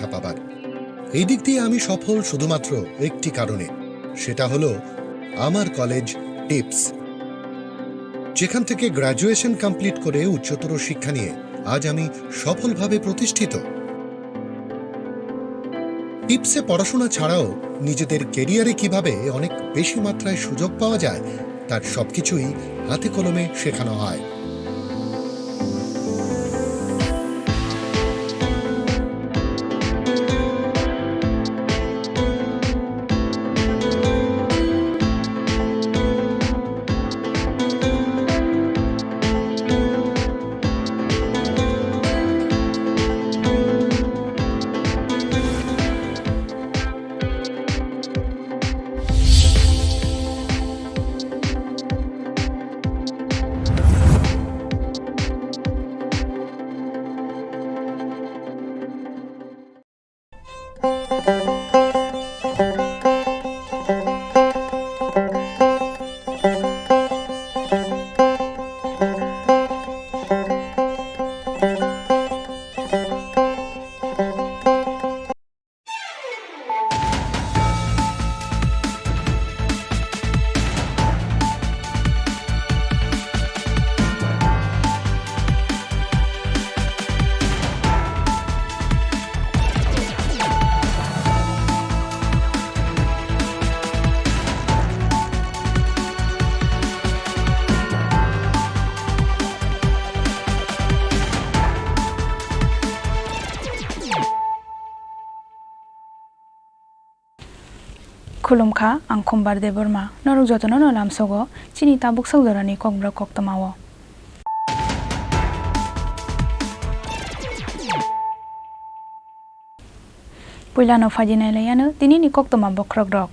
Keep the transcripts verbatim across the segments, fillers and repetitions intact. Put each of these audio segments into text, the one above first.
পাবার। এই দিক দিয়ে আমি সফল শুধুমাত্র একটি কারণে, সেটা হলো আমার কলেজ টিপস। যেখান থেকে গ্র্যাজুয়েশন কমপ্লিট করে উচ্চতর শিক্ষা নিয়ে আজ আমি সফলভাবে প্রতিষ্ঠিত। টিপসে পড়াশোনা ছাড়াও নিজেদের ক্যারিয়ারে কিভাবে অনেক বেশি মাত্রায় সুযোগ পাওয়া যায়, তার সবকিছুই হাতে কলমে শেখানো হয়। Khulumkha, ang Khumbar Debbarma. Norok jotono no lamsogo chini tabuk sak jorani kokborok koktwmao. Puilano phaidi nailaiyano tinini koktwma bokhorokrok.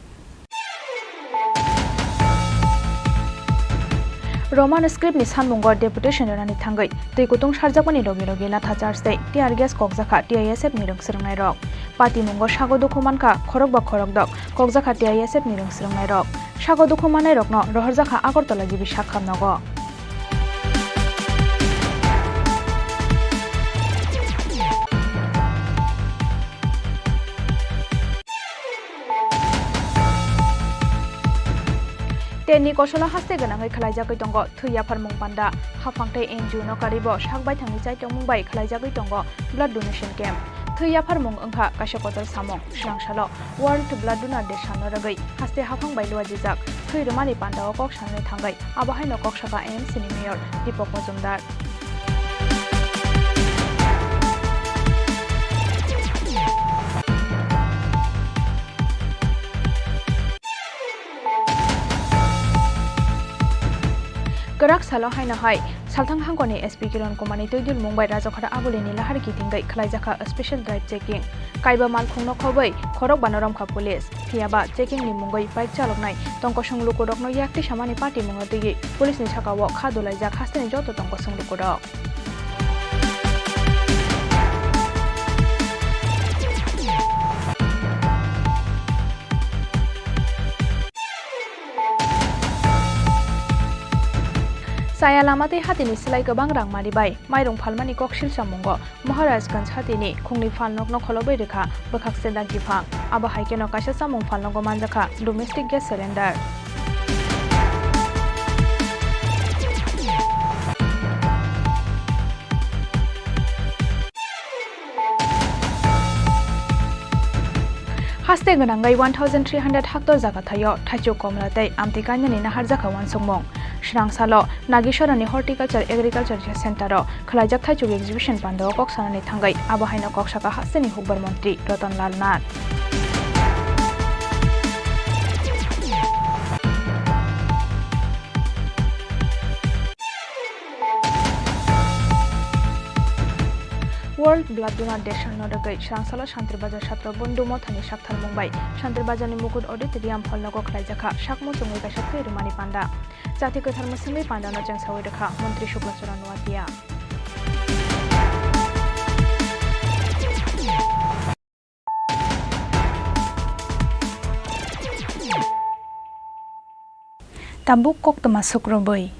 Roman script ni sanmungo deputation rwnani thangwi twi kutung sarjakmani logi logi latha charge tei tear gas kokjakha T I S F ni rwng swrwngnairok. Patimungo sago dukhu mankha khorokba khorokdok kokjakha T I S F ni rwng swrwngnairok. Sago dukhu mannairokno rohorjakha Agartala G B sakha nogo. Tenni kosolo haste gwnangwi khwlaijagwi tongo thwi yapharmung panda, haphang tei N G O no karwibo sak baithangni chaitokmung bai khwlaijagwi tongo blood donation camp. Thwi yapharmung wngkha kaisa kotor samung. Swrangsalo World Blood Donor Day sanno rwgwi haste haphang bai luajijak thwi rwmani pandao kok sanani thangwi abo haino kok saka M C ni mayor Deepak Majumdar. Kwrak salo haino hai salthang hangkoni S P Kiran Kumar ni twi dulmung bai Rajakhara Abuli ni lahar kitingwi khwlaijakha special drive checking. Kaiba malkhungno khobwi khorokbano romkha police. Phiyaba checking ni mungwi bike chaloknai tongkosong lukurokno yak tisamani patimungno twiwi police ni sakao kha dulaijak hasteni joto tongkosong lukurok. Chaya lama tei hatini slai kwbang rang mari bai mairung phalmani kok silsa mungo Maharajganj hatini khungni phalnokno kholobwi rwkha bwkhak se dagi phang. Abo hai kheno kaisa chamung phalnogo manjakha domestic gas cylinder. Haste gwnangwi one thousand three hundred hektar jaga thaio thaichuk komla tei amtwi kainani naharjakha uansukmung. Swrangsalo Nagisharani Horticulture Agriculture Centre-o khwlaijak thaichuk exhibition pandao kok sanani thangwi abo haino kok saka hasteni hukbar montri Ratan Lal Nath. World Blood Donor Day sanno rwgwi swrangsalo Shantir Bazar Satro Bondhu Mothani saktharmung bai Shantir Bazarni Mukut Auditorium Hall nogo khwlaijakha sak muchungwi kaisa thwi rwmani panda. Chati kwthar mwswngwi pandano chengsawi rwkha Montri Shukla Charan Noatia. Tabuk koktwma sukrubwi.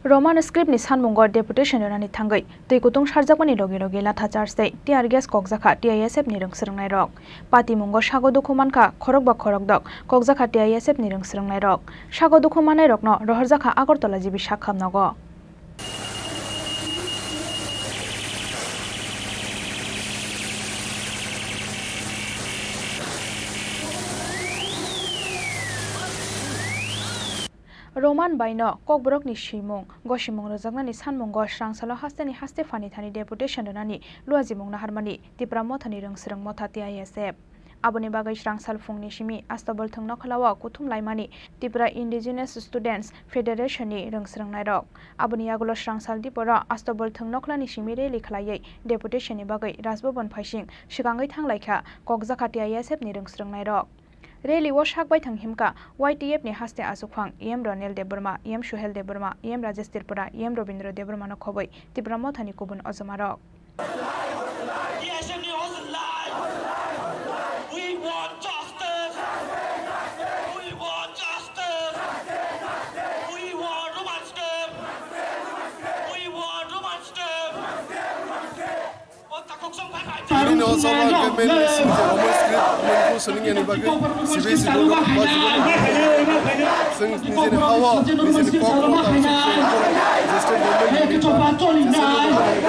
Roman script ni sanmungo deputation rwnani thangwi twi kutung sarjakmani logi logi latha charge tei tear gas kokjakha T I S F ni rwng swrwngnairok. Patimungo sago dukhu mankha khorokba khorokdok kokjakha T I S F ni rwng swrwngnairok. Sago dukhu mannairokno rohorjakha Agartala G B sakhamnogo. Roman baino Kokborokni swimung, gosimung rwjaknani sanmungo swrangsalo hasteni haste phani thani deputation rwnani luajimung naharmani Tipra Mothani rwng swrwng motha T I S F. Aboni bagwi swrangsal phungni simi Astobolthwng Nokhlao kuthum laimani Tipra Indigenous Students Federation ni rwng swrwngnairok. Aboni yagulo swrangsal diporo Astobolthwng Nokhlani simi rally khlaiwi deputation ni bagwi Rajbhavan phaising swkangwi thanglaikha kokjakha T I S F ni rwng swrwngnairok. Rally o sak baithang himkha Y T F ni haste achukphang E M Ronel Debbarma, E M Suhel Debbarma, E M Rajesh Tripura, E M Robindra Debbarma no khobwi Tipra Mothani kubun ojomarok. Yes, and it wasn't lie. We want justice. We want justice. We want Roman script. We want Roman script. Ini no solo government ni sing je Roman script mungku suning yani bagwi sibe sibe no bajibani. Sing nijini hawa nijini kok no tang sing sing je state government ni sing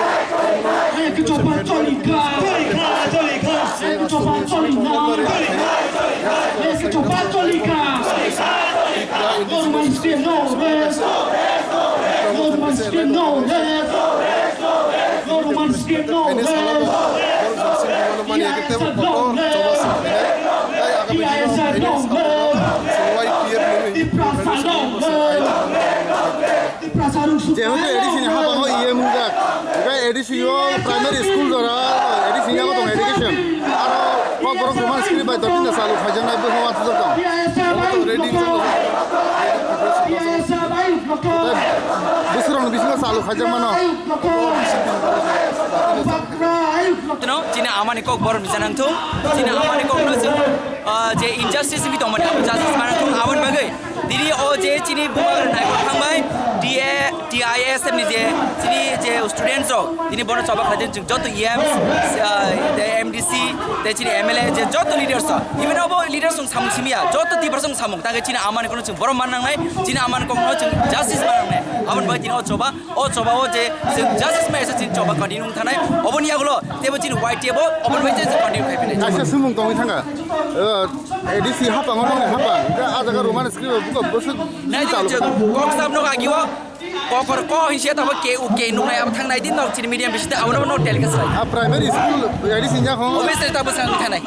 sing Roman script no rest. Roman script no rest. Roman script no rest. T I S F no rest. T I S F no rest. Tiprasa no rest. Jehetu A D C ni habango E M wngjak, hwnkhe A D C o primary school jora A D C ni yago tongo education. Aro kokborok Roman script bai dotino chalu khaijaknai buphang uansukjak tong. Obo to ready wngkha. Tei bwswkrokni bisingo chalu khaijakmano. Chini amani kok borok ni janang thung, chini amani kok no chwng, ah, je injustice wngwi tongmani abo justice manang thung, aboni bagwi tini o je chini bubagra naikol thangbai, D A, T I S F ni je chini je students rok, tini bono choba khaijak chwng joto E M, ah, tei M D C, tei chini M L A je joto leaders rok, even abo leaders rok samung simiya, joto Tiprasa rok samung, tangkhe chini amani kokno chwng borom man nangnai, chini amani kokno chwng justice man nangnai, aboni bagwi tini o choba, o choba o je chwng justice mai se chini choba continue wng thanai, oboni yagulo teibo chini Y T F o oboni bagwi je continue khai phinai. Kaisa swngmung tongwi thangkha, uh, A D C hapang, o nokni hapang, hwnkhe ah jaga Roman script o buka bwswk Nai chalo. Kok sab nok agi o, kokor ko hinse tabo ke u ke nungnai abo thangnai din nok chini medium bisita abo no telecast lai. A primary school A D C nya ho. Obviously tabo sang thanai.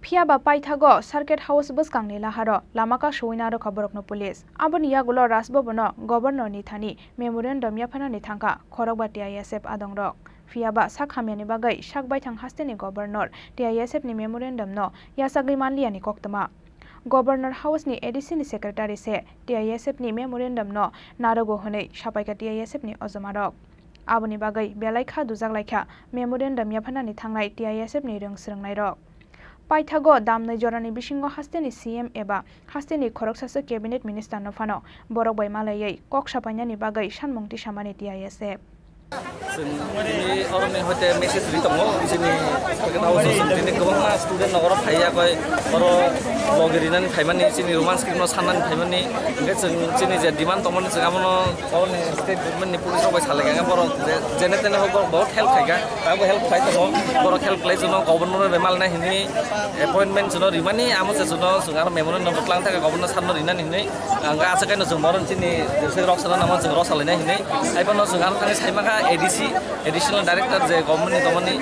Phiya ba paithago Circuit House bwskangni laharo lama kasui narwkha borokno police. Aboni yagulo Raj Bhavan-o Governor-ni thani memorandum yaphanani thangkha khorokba T I S F adongrok. Phiya ba sak hamyani bagwi sak baithang hasteni Governor T I S F ni memorandum-no yachagwi manliyani koktwma. Governor House-ni A D C-ni Secretary se T I S F-ni memorandum-no narogo hwnwi sapaikha T I S F-ni ojomarok. Aboni bagwi belai kha dujak laikha memorandum yaphanani thangnai T I S F-ni rwng swrwngnairok. Paithago damnwi jorani bisingo hasteni C M eba hasteni khoroksasa cabinet minister no phano borok bai malaiwi kok sapainani bagwi sanmung tisamani T I S F. Chwng tini oroni hoite message ri tongo, chini second house o chwng tini kwbangma student nokoro phaiya koi oro logi rinani phaimani, chini Roman script no sannani phaimani, hwnkhe chwng chini je demand tongmani chwng abono oroni state government ni police rok bai salai kha, borok je jene tene hok borok help khaikha. Abo help khlai tongo, borok help khlai chwngno governor bai malnai hinwi appointment chwngno rimani, amo se chwngno chwng aro memorandum bo twlang thangkha governor sir no rinani hinwi. Ang ga acha kaino chwng boron chini je rok sana namo chwng rok salainai hinwi. Haiphano chwng aro thangwi saimankha A D C, additional director je government ni tongmani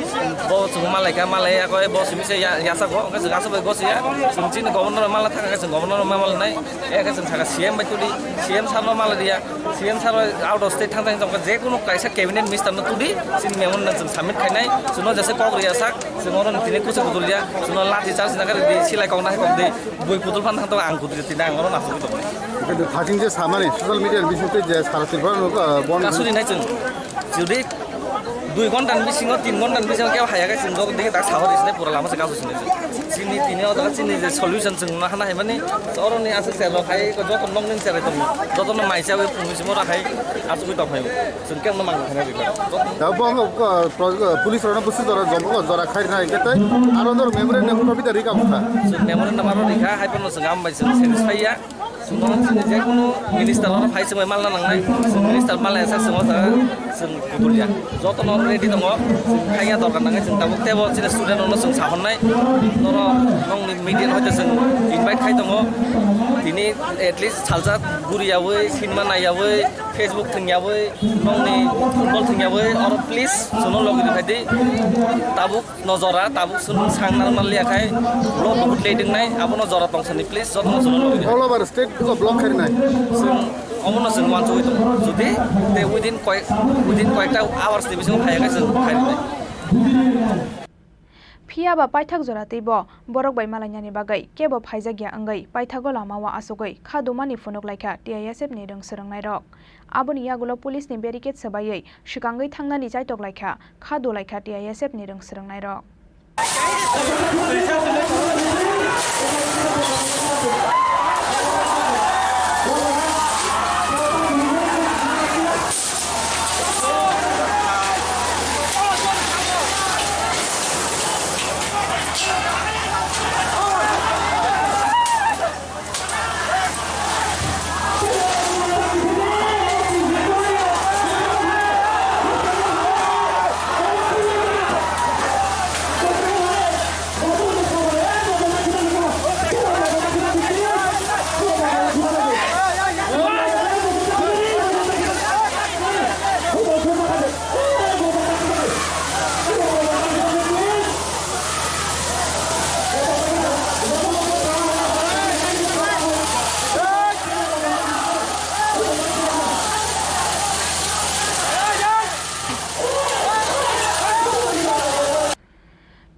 bo chwng malaikha, malai yakho bo simi se ya-, yachago, hwnkhe chwng aswk bai gosiya, chwng chini governor malna thangkha, chwng governor malnai, yakhe chwng saka C M bai tuli, C M sir no malai riya. C M sir out of state thang thang tongkha, je kunu kaisa cabinet minister no tudi, chini memorandum chwng submit khainai, chwngno jesa kok riya sak, chwng oro tini kuchuk kudul ya, chwngno lathi charge na kari di, silai kok na kok di, bui kudul phan thang tongo, ang kudul tini ang oro nasugwi tongo. Kintu thajing je samani social media ni bisingtwi je sara Tripura no, uh, bon kasuri nai chwng. Jodi dui ghonta ni bisingo, tin ghonta ni bisingo kebo haya khe chwng joto dikhe tak sahori sinai pura lama se kasu sinai. Chini tini o jaga chini je solution chwng ma hana hai mani, oro ni aswk se rok hai ko joto nok ni cherai tong, joto no mai chawi phung simo ra hai aswk tong hai. Chwng kebo no mang khana rikha. Da bo ang ko, ko, police rok no busi jora jom ko jora khai na ke tai. Aro no memorandum copy da rikha bukha. Chwng memorandum aro rikha hai pono chwng am bai chwng satisfy ya. Chwng chini je kunu minister oro phai chwng bai malna nangnai. Chwng minister malna sak chwng o jaga chwng kudulya. Joto no ready tongo. Chwng khaiya dorkar nangnai chwng tabuk tebo chini student rok no chwng sahornai. Noro nongni media no hoite chwng invite khai tongo. Tini at least salsa guriyawi, sinma naiyawi, Facebook thwngyawi, nongni football thwngyawi, oro please chwngno logi rwkhaidi. Tabuk no jora, tabuk chwng sang nang manliya khai, lo buhut late wngnai, abono jora tongsani please, jotono chwngno logi rwkhaidi. All over state o block kharinai. Chwng omono chwng uansugwi tongo. Jodi tei within koyek, within koyekta hours ni bisingo phaiya khai chwng kharinai. Phiya ba paithak jora teibo borok bai malainani bagwi kebo phaijakya wngwi paithago lamao asugwi kha dumani phunuk laikha T I S F ni rwng swrwngnairok. Aboni yagulo police ni barricade swbaiwi swkangwi thangnani chaitok laikha, kha dulaikha T I S F ni rwng swrwngnairok.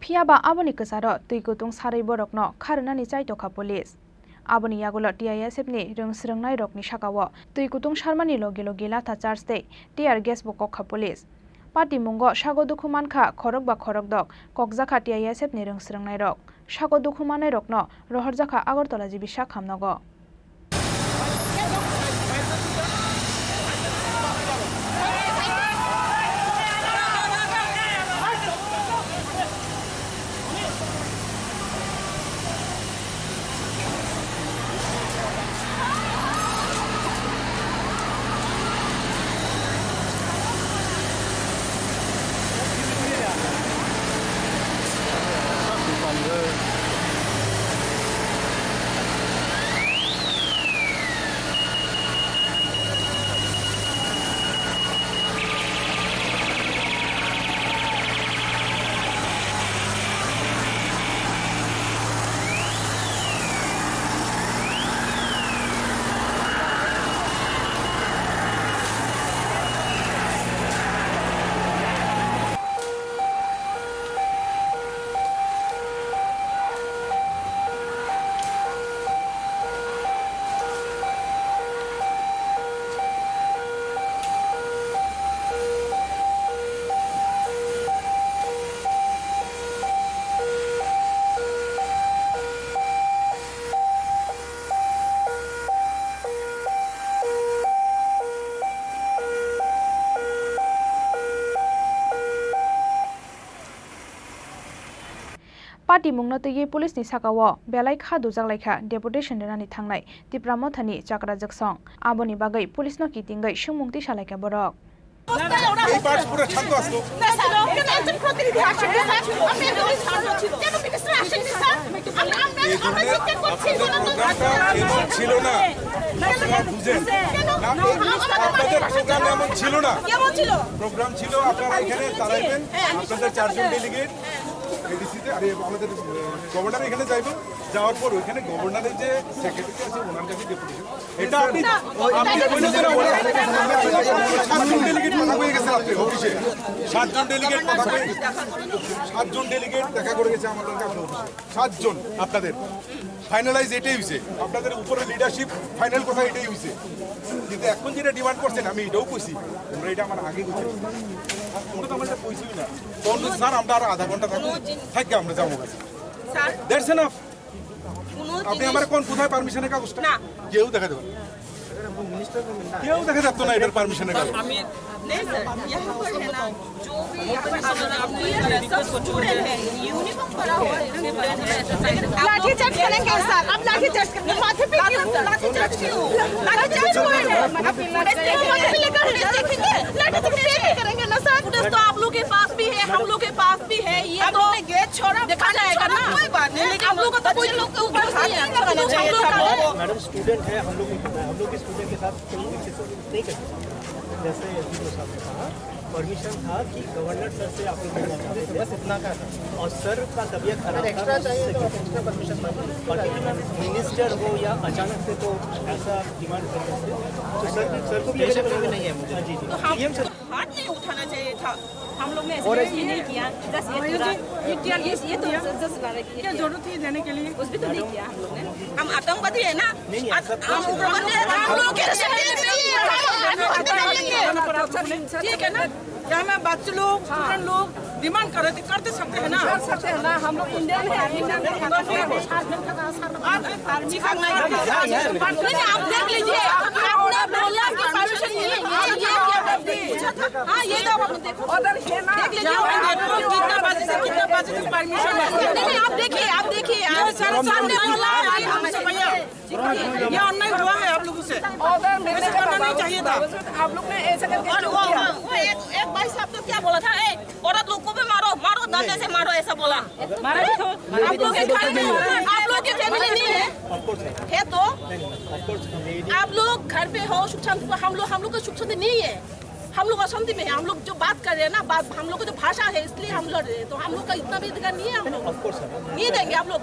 Phiya ba aboni kwcharo twi kutung sarwi borokno kha rwnani chai tokha police. Aboni yagulo T I S F ni rwng swrwngnairokni sakao twi kutung sarmani logi logi latha charge tei tear gas bo kokha police. Patimungo sago dukhu mankha khorok ba khorokdok kokjakha T I S F ni rwng swrwngnairok. Sago dukhu manairokno rohorjakha Agartala G B sak hamnogo. Patimungno twiwi police ni sakao belai kha dujak laikha deputation rwnani thangnai Tipra Mothani chakra jwksong. Aboni bagwi police no kitingwi swngmung tisa laikha borok. এই পার্ট পুরো শান্ত আসতো। না, স্যার, কেন একজন প্রতিনিধি আসেন, স্যার? আপনি এখানে স্যার ছিল। কেন মিনিস্টার আসেননি, স্যার? আমরা, আমরা, এই আমরা ধরনের চিৎকার করছি, প্রোগ্রামটা এমন ছিল না। কেন? আপনারা বুঝেন। কেন? না, এই আমাদের আপনাদের প্রোগ্রাম এমন ছিল না। কেমন ছিল? প্রোগ্রাম ছিল, আপনারা এখানে দাঁড়াইবেন, হ্যাঁ। আপনাদের চারজন ডেলিগেট। এডিসিতে, আরে, আমাদের, আহ, গভর্নর এখানে যাইবো, যাওয়ার পর ওইখানে গভর্নরের যে সেক্রেটারি আছে, ওনার কাছে ডেপুটেশন। এটা আপনি, আপনি ওই লোকেরা ওরা সাতজন ডেলিগেট কথা হয়ে গেছে রাত্রে অফিসে। সাতজন ডেলিগেট কথা হয়ে, সাতজন ডেলিগেট দেখা করে গেছে আমাদের কাছে অফিসে। সাতজন আপনাদের। ফাইনালাইজ এটাই হইছে, আপনাদের উপরে লিডারশিপ ফাইনাল কথা এটাই হইছে। কিন্তু এখন যেটা ডিমান্ড করছেন, আমি এটাও কইছি, তোমরা এটা আমার আগে কইছি, তোমরা তো আমার এটা কইছি না। তখন বলছে, "স্যার, আমরা আরো আধা ঘন্টা থাকবো, থাকি আমরা যাবো।" Sir, that's enough. কোনো আপনি জিনিস আমার কোন, কোথায় পারমিশনের কাগজটা? না। কেউ দেখা দেবে না। কেউ দেখা যাচ্ছে না এটার পারমিশনের কাগজ। আমি नहीं सर, यहाँ पर है ना, जो भी यहाँ पर सब, सब स्टूडेंट है, यूनिफॉर्म पहना हुआ है, स्टूडेंट है। लाठी चार्ज करेंगे सर, अब लाठी चार्ज करेंगे, माथे पे क्यों? लाठी चार्ज क्यों? लाठी चार्ज क्यों है? अब माथे पे लेकर देखेंगे, लाठी चार्ज करेंगे ना सर। तो आप लोग के पास भी है, हम लोग के पास भी है, ये तो गेट छोड़ा देखा जाएगा ना। कोई बात नहीं, लेकिन आप लोग को तो कोई लोग के ऊपर हाथ नहीं रखना चाहिए था। मैडम, स्टूडेंट है, हम लोग को पता है, हम लोग के स्टूडेंट के साथ नहीं कर सकते। जैसे एसडीओ साहब ने कहा, परमिशन था कि गवर्नर सर से आप लोग मिलना चाहते थे। बस इतना का था। और सर का तबीयत खराब था, एक्स्ट्रा चाहिए तो एक्स्ट्रा परमिशन मांगो। पर्टिकुलर मिनिस्टर हो या अचानक से तो ऐसा डिमांड कर सकते हो। तो सर, सर को भी अवेलेबल नहीं है मुझे। हाँ जी, जी। तो हम, पीएम सर। तो हाथ नहीं उठाना चाहिए था। हम लोग ने ऐसे और कुछ भी नहीं किया, जस्ट ये हाँ, ये पूरा जो, ये क्या, ये, ये तो किया? जस्ट ला रही है, क्या जरूरत थी देने के लिए? कुछ भी तो नहीं किया हम लोग ने। हम आतंकवादी है ना? नहीं, नहीं, ऐसा कुछ हम नहीं। उग्रवादी है ना? हम लोग के ठीक है ना? क्या मैं बच्चे लोग, स्टूडेंट लोग डिमांड कर रहे थे, कर दे सकते हैं ना? कर सकते हैं ना, हम लोग इंडियन है, इंडियन है। आप, आप, नहीं, आप देख लीजिए, आपने बोला कि परमिशन नहीं है, ये, ये क्या करते हैं? हाँ, ये तो आप देख लीजिए, कितना बजे से कितना बजे तक परमिशन है? नहीं, नहीं, आप देखिए, आप देखिए, आप सामने बोला है, हम सब भैया, ये अन्याय हुआ है आप लोगों से, ऐसे करना नहीं चाहिए था। आप लोग ने ऐसा करके और वो, वो एक, एक भाई साहब तो क्या बोला था, "ए, औरत लोग को भी मारो, मारो, डंडे से मारो," ऐसा बोला। मारा भी तो। आप लोग के घर में, आप लोग के फैमिली नहीं है, है तो आप लोग घर पे हो, सुख शांति, हम लोग, हम लोग को सुख शांति नहीं है। हम लोग अशांति में है, हम लोग जो बात कर रहे हैं ना, बात, हम लोग का जो भाषा है, इसलिए हम लड़ रहे हैं, तो हम लोग का इतना भी अधिकार नहीं है हम लोग। नहीं देंगे आप लोग।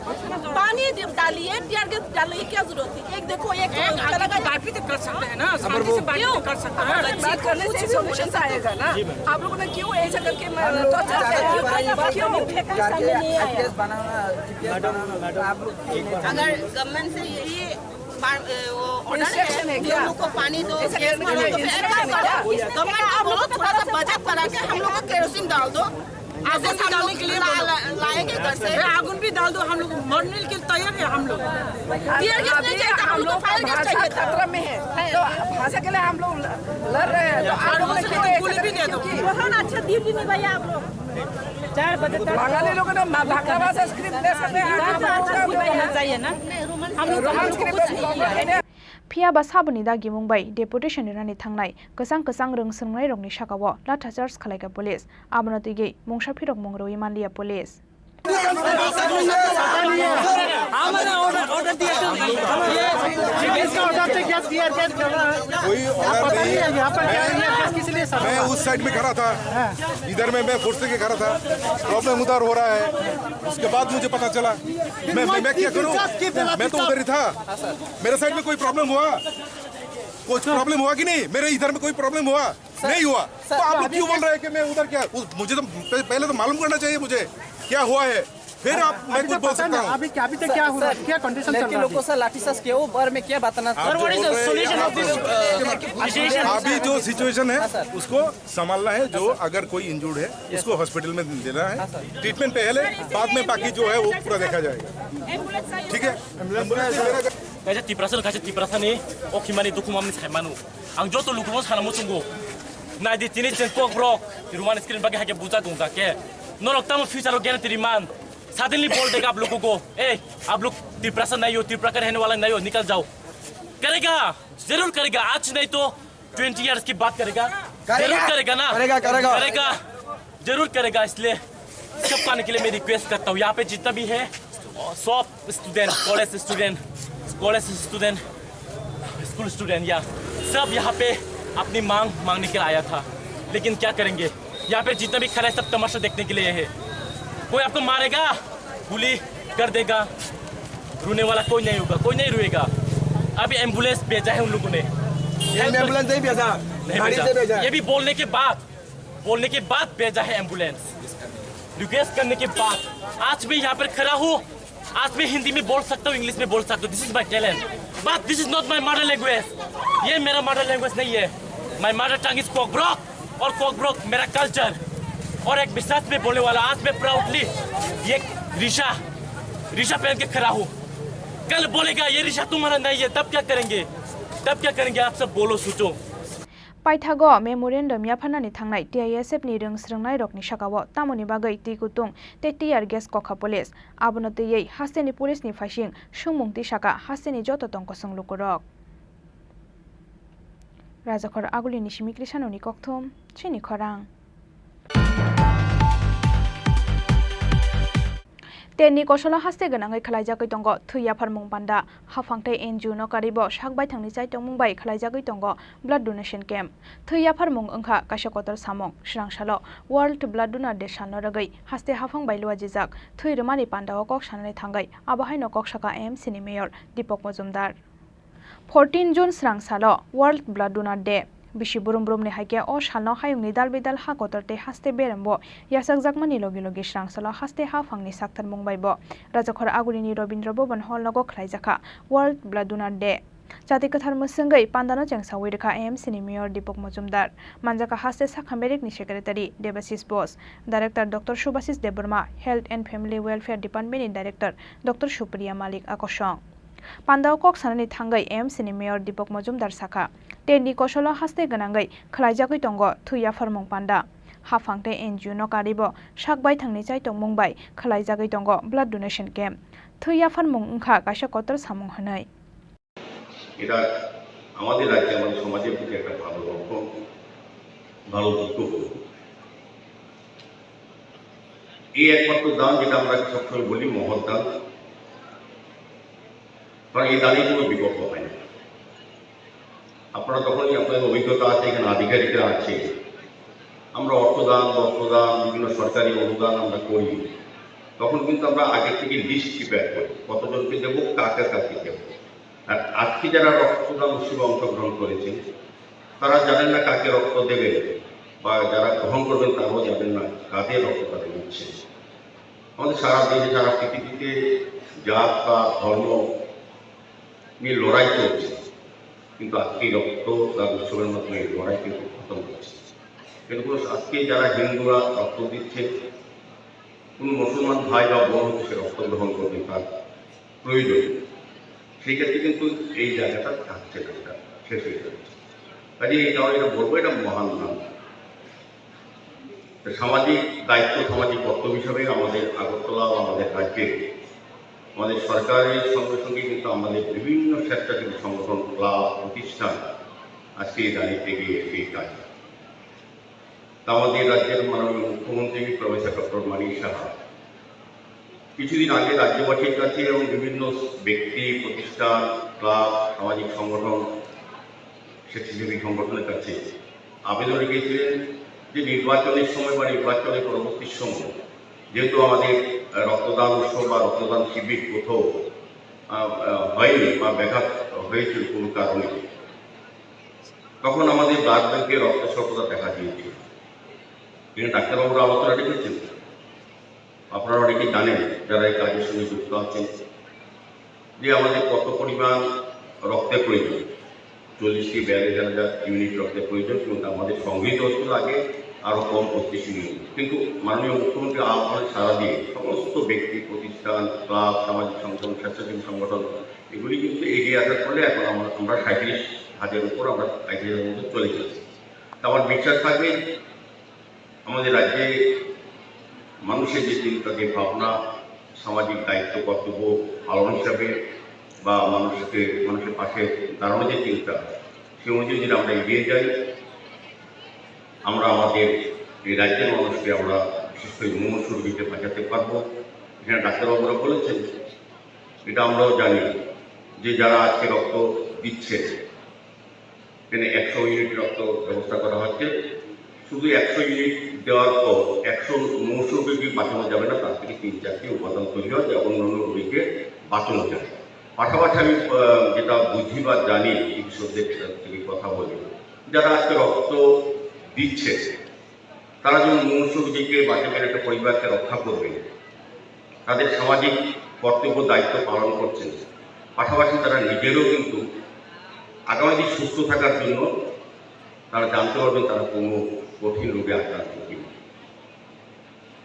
पानी दे-, डालिए, टीयर गैस डालिए, क्या जरूरत है? एक देखो, एक एक आदमी तो बात भी तो कर सकते हैं ना, शांति से बात भी तो कर सकते हैं। बात करने से सॉल्यूशन आएगा ना। आप लोगों ने क्यों ऐसा करके म-, हम लोग टॉर्चर किया? क्यों? क्यों? करके आईपीएस बनाना, जीपीएस बनाना, तो आप लोग अगर गवर्नमेंट से यही पा-, ए, वो ऑर्डर है, इंस्ट्रक्शन है कि क्या? हम लोग को पानी दो, ऐसा गैस करने दो, का तो फिर इंस्ट्रक्शन है क्या? गवर्नमेंट को बोलो, थोड़ा सा बचत करा के हम लोग को केरोसिन डाल दो। ऐसे आगुन हम लोग डालने के लिए ला-, बोलो। ला-, लाएंगे घर से। अरे, आगुन भी डाल दो, हम लोग मरने के लिए तैयार है हम लोग। टीयर गैस नहीं चाहिए था, हम लोग को फायर गैस चाहिए था। खतरा में है, तो भाषा के लिए हम लोग ल-, लड़ रहे हैं, तो आप लोगों ने क्यों ऐसा करके क्यों किया? बहुत अच्छा दिन भी निभाया आप लोग। चार बजे तक। बांगाली लोगों ने मा-, बांग्ला भाषा स्क्रिप्ट दे सकते हैं, आप लोगों का चाहिए ना। हम लोग, हम लोग को कुछ नहीं है। Phiya ba saboni dagimung bai deputation rinani thangnai kwchang kwchang rwng swrwngnairokni sakao lathacharge khlaikha police. Abono twigwi mungsa phirokmung rwui manliya police. इसका ऑर्डर थे क्या, टीयर गैस कर रहा है? कोई ऑर्डर नहीं है। यहाँ पर क्या है, टीयर गैस किस लिए सब? मैं उस साइड में खड़ा था, इधर में मैं फुर्से के खड़ा था, प्रॉब्लम उधर हो रहा है, उसके बाद मुझे पता चला। मैं, मैं, मैं क्या करूँ? मैं तो उधर ही था, मेरे साइड में कोई प्रॉब्लम हुआ? कुछ प्रॉब्लम हुआ कि नहीं? मेरे इधर में कोई प्रॉब्लम हुआ? नहीं हुआ। तो आप लोग क्यों बोल रहे हैं कि मैं उधर क्या? उस, मुझे तो पह-, पहले तो मालूम करना चाहिए मुझे क्या हुआ है, फिर आप, मैं कुछ बोल सकता हूँ। अभी क्या, अभी तक क्या हो रहा है? क्या कंडीशन चल रहा है? लड़की लोग को सर लाठीचार्ज किया, वो बारे में क्या बताना? आप जो बोल रहे हैं, solution of this situation? अभी जो सिचुएशन है, उसको संभालना है। जो अगर कोई इंजर्ड है, उसको हॉस्पिटल में देना है, ट्रीटमेंट पहले, बाद में बाकी जो है वो पूरा देखा जाएगा। ठीक है? Kaisa Tiprasa, kaisa Tiprasa ni o khimani dukhu mamni sai manu. Ang joto lukuno sana muchungo. Nai di tini cheng kok brok. Roman screen bagi hake buja dong jake. Norok tamo future o guarantee man. Suddenly bol dega aap log ko. Eh, aap log Tiprasa nahi ho, Tipra ka rehne wala nahi ho, nikal jao. Karega, zarur karega. Aaj nahi to twenty years ki baat karega. Karega. Zarur karega na. Karega, karega. Karega. जरूर करेगा, इसलिए सब आने के लिए मैं रिक्वेस्ट करता हूँ। यहाँ पे जितना भी है, सब student, college student, college student, school student, या सब यहाँ पे अपनी मांग मांगने के लिए आया था। लेकिन क्या करेंगे, यहाँ पे जितना भी खड़ा है, सब तमाशा देखने के लिए है। कोई आपको मारेगा, गोली कर देगा, रोने वाला कोई नहीं होगा, कोई नहीं रोएगा। अभी एम्बुलेंस भेजा है उन लोगों ने। ये हेल्प कर- एम्बुलेंस नहीं भेजा, नहीं गाड़ी भेजा। से भेजा। ये भी बोलने के बाद, बोलने के बाद भेजा है एम्बुलेंस। रिक्वेस्ट करने के बाद आज मैं यहाँ पर खड़ा हूँ। आज मैं हिंदी में बोल सकता हूँ, इंग्लिश में बोल सकता हूँ। This is my talent, but this is not my mother language। ये मेरा मदर लैंग्वेज नहीं है। My mother tongue is कोकब्रोक, और कोकब्रोक मेरा कल्चर और एक विश्वास में बोलने वाला। आज मैं प्राउडली ये रिशा, रिशा पहन के खड़ा हूँ। कल बोलेगा ये रिशा तुम्हारा नहीं है, तब क्या करेंगे? तब क्या करेंगे? आप सब बोलो, सोचो। Paithago memorandum yapharnani thangnai T I S F ni rwng srwngnairokni sakao tamoni bagwi twi kutung tei tear gas kokha police. Abono twiwi hasteni police ni phaising sungmung twi saka hasteni joto tongkosong lukurok. Rajakhor Agulini Simikri Sanoni kokthum, chini khorang. Tenni kosolo haste gwnangwi khwlaijagwi tongo thwi yapharmung panda. Haphang tei N G O no karibo sak baithangni chaitokmung bai khwlaijagwi tongo blood donation camp. Thwi yapharmung wngkha kaisa kotor samung. Swrang salo World Blood Donor Day salno rwgwi haste haphang bai luajijak thwi rwmani pandao kok sanani thangwi abo haino kok saka M C ni mayor Deepak Majumdar. Fourteen June swrang salo World Blood Donor Day. Bisi brum brumni hai khe o salno hayungni dal bidal ha kotor tei haste berembo yachakjakmani logi logi swrang salo haste haphangni saktharmung bai bo Rajakhor Agulini Rabindra Bhavan Hall nogo khlaijakha World Blood Donor Day. Chati kwthar mwswngwi pandano chengsawi rwkha M C ni mayor Deepak Majumdar, manjakha haste sakha merikni secretary Debashish Bose, director Doctor Subhashish Debbarma, Health and Family Welfare Department ni director Doctor Supriya Malik akosong. Pandao kok sanani thangwi M C ni mayor Deepak Majumdar sakha, tenni kosolo haste gwnangwi khwlaijagwi tongo thwi yapharmung panda. Haphang tei N G O no karibo sak baithangni chaitokmung bai khwlaijagwi tongo blood donation camp. Thwi yapharmung wngkha kaisa kotor samung hwnwi. এটা আমাদের রাজ্যে, আমাদের সমাজের প্রতি একটা ভালো লক্ষণ, ভালো দিকও বলবো। এই একমাত্র দান, যেটা আমরা সবসময় বলি মহৎ দান, কারণ এই দানের কোনো বিকল্প হয় না। আপনারা তখনই, আপনাদের অভিজ্ঞতা আছে, এখানে আধিকারিকরা আছে, আমরা অর্থদান, বস্ত্রদান, বিভিন্ন সরকারি অনুদান আমরা করি, তখন কিন্তু আমরা আগে থেকে লিস্ট প্রিপেয়ার করি, কতজনকে দেবো, কাকে কাকে দেবো। আর আজকে যারা রক্তদান উৎসবে অংশগ্রহণ করেছেন, তারা জানেন না কাকে রক্ত দেবেন, বা যারা গ্রহণ করবেন তারাও জানেন না কাদের রক্ত তারা নিচ্ছেন। আমাদের সারা দেশে, সারা পৃথিবীতে জাত বা ধর্ম নিয়ে লড়াই চলছে, কিন্তু আজকে এই রক্তদান উৎসবের মাধ্যমে এই লড়াই কিন্তু খতম হচ্ছে। কিন্তু আজকে যারা হিন্দুরা রক্ত দিচ্ছে, কোনো মুসলমান ভাই বা বোন হয়তো সে রক্ত গ্রহণ করবে, তার প্রয়োজন, সেই ক্ষেত্রে কিন্তু এই জায়গাটা থাকছে না, এটা শেষ হয়ে যাচ্ছে। কাজে এই কারণে এটা বলবো, এটা মহান দান। তো সামাজিক দায়িত্ব, সামাজিক কর্তব্য হিসাবে আমাদের আগরতলা বা আমাদের রাজ্যে, আমাদের সরকারের সঙ্গে সঙ্গে কিন্তু আমাদের বিভিন্ন স্বেচ্ছাসেবী সংগঠন, ক্লাব, প্রতিষ্ঠান আজকে এই দায়িত্বে এগিয়ে এসে এই কাজ। তা আমাদের রাজ্যের মাননীয় মুখ্যমন্ত্রী প্রফেসর ডক্টর মানিক সাহা কিছুদিন আগে রাজ্যবাসীর কাছে এবং বিভিন্ন ব্যক্তি, প্রতিষ্ঠান, ক্লাব, সামাজিক সংগঠন, স্বেচ্ছাসেবী সংগঠনের কাছে আবেদন রেখেছিলেন যে নির্বাচনের সময় বা নির্বাচনের পরবর্তী সময় যেহেতু আমাদের, আহ, রক্তদান উৎসব বা রক্তদান শিবির কোথাও, আহ, আহ, হয়নি বা ব্যাঘাত হয়েছিল কোনো কারণে, তখন আমাদের ব্লাড ব্যাংকে রক্ত স্বল্পতা দেখা দিয়েছিল। কিন্তু ডাক্তারবাবুরা আলোচনা রেখেছেন, আপনারা অনেকেই জানেন যারা এই কাজের সঙ্গে যুক্ত আছেন, যে আমাদের কত পরিমাণ রক্তের প্রয়োজন। চল্লিশ থেকে বিয়াল্লিশ হাজার ইউনিট রক্তের প্রয়োজন, কিন্তু আমাদের সংগৃহীত হচ্ছিল আগে আরও কম, পঁচিশ ইউনিট। কিন্তু মাননীয় মুখ্যমন্ত্রী আহ্বানে সাড়া দিয়ে সমস্ত ব্যক্তি, প্রতিষ্ঠান, ক্লাব, সামাজিক সংগঠন, স্বেচ্ছাসেবী সংগঠন, এগুলি কিন্তু এগিয়ে আসার ফলে এখন আমরা, আমরা সাঁইত্রিশ হাজার উপর, আমরা সাঁইত্রিশ হাজার মতো চলে গেছি। তা আমার বিশ্বাস থাকবে আমাদের রাজ্যে মানুষের যে চিন্তা, যে ভাবনা, সামাজিক দায়িত্ব কর্তব্য পালন হিসাবে বা মানুষকে, মানুষের পাশে দাঁড়ানোর যে চিন্তা, সে অনুযায়ী যদি আমরা এগিয়ে যাই, আমরা আমাদের এই রাজ্যের মানুষকে আমরা বিশেষ করে মৌন সুরভিতে বাঁচাতে পারবো। এখানে ডাক্তারবাবুরা বলেছেন, এটা আমরাও জানি যে যারা আজকে রক্ত দিচ্ছে, এখানে একশো ইউনিট রক্ত ব্যবস্থা করা হচ্ছে। শুধু একশো ইউনিট দেওয়ার পর একশো মৌসুমী বাঁচানো যাবে না, তার থেকে তিন চারটি উপাদান তৈরি হয়, যা অন্যান্য রোগীকে বাঁচানো যায়। পাশাপাশি আমি, আহ, যেটা বুঝি বা জানি, চিকিৎসকদের সাথে কথা বলি, যারা আজকে রক্ত দিচ্ছে, তারা যেমন মৌসুমীকে বাঁচাবেন, একটা পরিবারকে রক্ষা করবেন, তাদের সামাজিক কর্তব্য দায়িত্ব পালন করছেন, পাশাপাশি তারা নিজেরও কিন্তু আগামী দিন সুস্থ থাকার জন্য তারা জানতে পারবেন তারা কোনো কঠিন রোগে আক্রান্ত কিনা।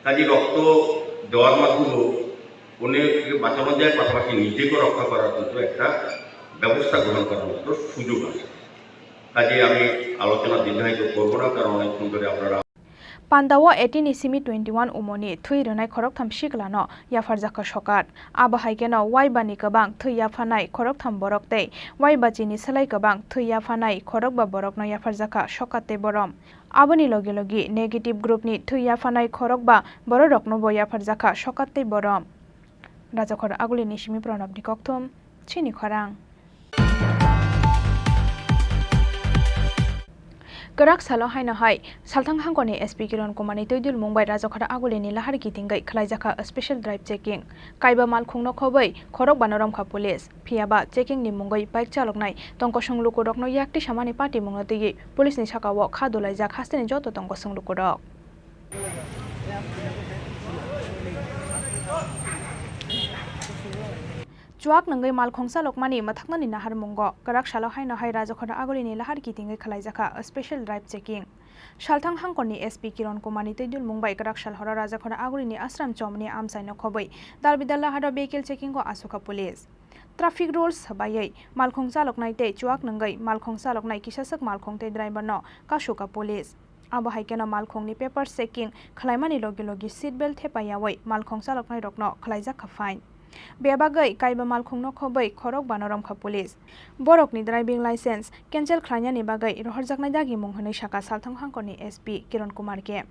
কাজে রক্ত দেওয়ার মাধ্যমেও অন্যকে বাঁচানো যায়, পাশাপাশি নিজেকে রক্ষা করার কিন্তু একটা ব্যবস্থা গ্রহণ করার মতো সুযোগ আছে। কাজে আমি আলোচনা দীর্ঘায়িত করবো না, কারণ অনেকক্ষণ ধরে আপনারা Pandao eighteen ni simi twenty-one umoni thwi rwnai khoroktham siklano yapharjakha sokat. Abo hai kheno waiba ni kwbang thwi yaphanai khoroktham borok tei waiba chini slai kwbang thwi yaphanai khorokba borokno yapharjakha sokat tei borom. Aboni logi logi negative group ni thwi yaphanai khorokba bororoknobo yapharjakha sokat tei borom. Rajakhor Agulini simi Pranabni kokthum, chini khorang. Kwrak salo haino hai, Salthang hangkoni S P Kiron Kumar ni twi dulmung bai Rajakhor Agulini lahar kitingwi khwlaijakha special drive checking. Kaiba malkhungno khobwi khorokbano romkha police. Phiyaba checking ni mungwi bike chaloknai tongkosong lukurokno yakti samani patimungno twiwi police ni sakao kha dulaijak hasteni joto tongkosong lukurok. Chuak nwngwi malkhung chalokmani mwthaknani naharmungo kwrak salo haino hai Rajakhor Agulini lahar kitingwi khwlaijakha special drive checking. Salthang hangkorni S P Kiron Kumarni twi dulmung bai kwrak sal horo Rajakhor Agulini Ashram Chomni amchaino khobwi dalbidal laharo vehicle checking o asukha police. Traffic rules baiwi malkhung chaloknai tei chuak nwngwi malkhung chaloknai kisaswk malkhung tei driver no kasukha police. Abo hai kheno malkhungni paper checking khwlaimani logi logi seat belt thepaiyawi malkhung chaloknairokno khwlaijakha fine. Bebagwi kaiba malkhungno khobwi khorokbano romkha police. Borokni driving license cancel khwlainani bagwi rohorjaknai dagimung hwnwi sakha Salthang hangkorni S P Kiron Kumar khe.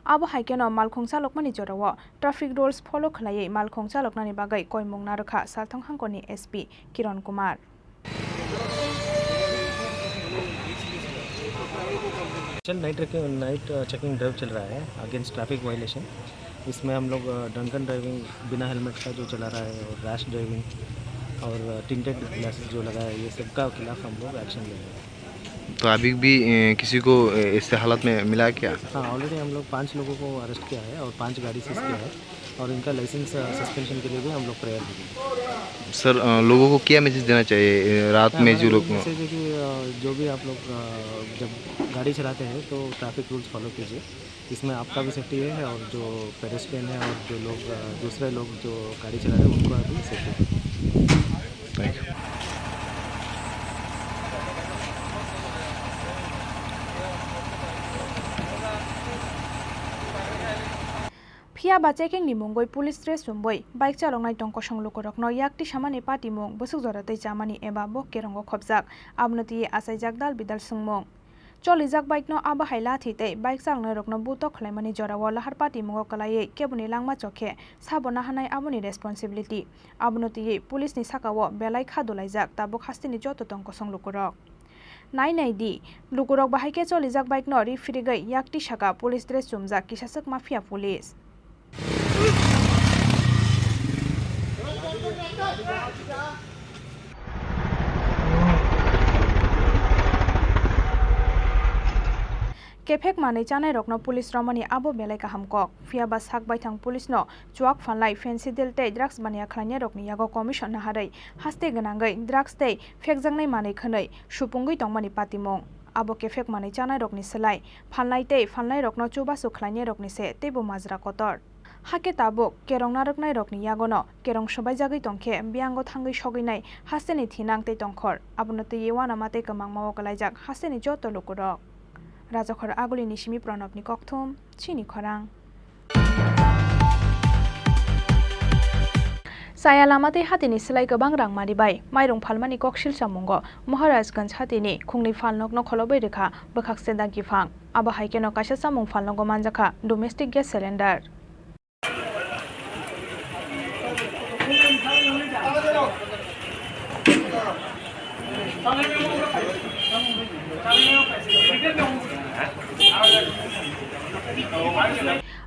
Abo hai kheno malkhung chalokmani jorao traffic rules follow khwlaiwi malkhung chaloknani bagwi koimung narwkha Salthang hangkorni S P Kiron Kumar. चल, नाइट रखे, नाइट, अ, checking drive चल रहा है against traffic violation. इसमें हम लोग, अ, drunken driving, बिना हेलमेट का जो चला रहा है, और रैश ड्राइविंग, और, अ, टिंटेड ग्लासेस जो लगा है, ये सब का खिलाफ हम लोग एक्शन लेंगे। तो अभी भी, अ, किसी को, अ, ऐसे हालत में मिला है क्या? हाँ, ऑलरेडी हम लोग पाँच लोगों को अरेस्ट किया है और पाँच गाड़ी सीज किया है। और इनका लाइसेंस, अ, सस्पेंशन के लिए भी हम लोग प्रेयर करेंगे। सर, अ, लोगों को क्या मैसेज देना चाहिए, अ, रात हाँ, में हमारा जो यही लोग मैसेज है कि, अ, जो भी आप लोग, अ, जब गाड़ी चलाते हैं तो ट्रैफिक रूल्स फॉलो कीजिए। इसमें आपका भी सेफ्टी है और जो पेडेस्ट्रियन है और जो लोग, अ, दूसरे लोग जो गाड़ी चला रहे हैं उनको भी सेफ्टी है। Thank you. Phiya ba checking ni mungwi police dress chumwi bike chaloknai tongkosong lukurokno yakti samani patimung, bwswk jora tei chamani eba bo kerongo khopjak, abono twiwi achaijak dal bidal swngmung. Cholijak bike no abo hai lathi tei bike chaloknairokno butok khwlaimani jorao lahar patimungo kwlaiwi keboni langma chokhe sabo naharnai aboni responsibility. Abono twiwi police ni sakao belai kha dulaijak, tabuk hasteni joto tongkosong lukurok. Nai nai di, lukurok bahai khe cholijak bike no ri phirigwi yakti saka police dress chumjak kisaswk mafia police. Kephek manwi chanairokno police romani abo belai kaham kok. Phiya ba sak baithang police no chuak phalnai fentanyl tei drugs baniya khlainairokni yago commission naharwi haste gwnangwi drugs tei phekjaknai manwi khwnwi supungwi tongmani patimung. Abo kephek manwi chanairokni slai phalnai tei phalnairokno chubachu khlainairokni se teibo majra kotor. Hakhe tabuk kerong narwknairokni yagono kerong swbaijagwi tongkhe biyango thangwi sogwinai hasteni thinang tei tongkhor. Abono twiwi uanama tei kwmangmao kwlaijak hasteni joto lukurok. Rajakhor Agulini simi Pranabni kokthum, chini khorang. Chaya lama tei hatini slai kwbang rang mari bai mairung phalmani kok silchamungo Maharajganj hatini khungni phalnokno kholobwi rwkha bwkhak se dagi phang. Abo hai kheno kaisa chamung phalnogo manjakha domestic gas cylinder.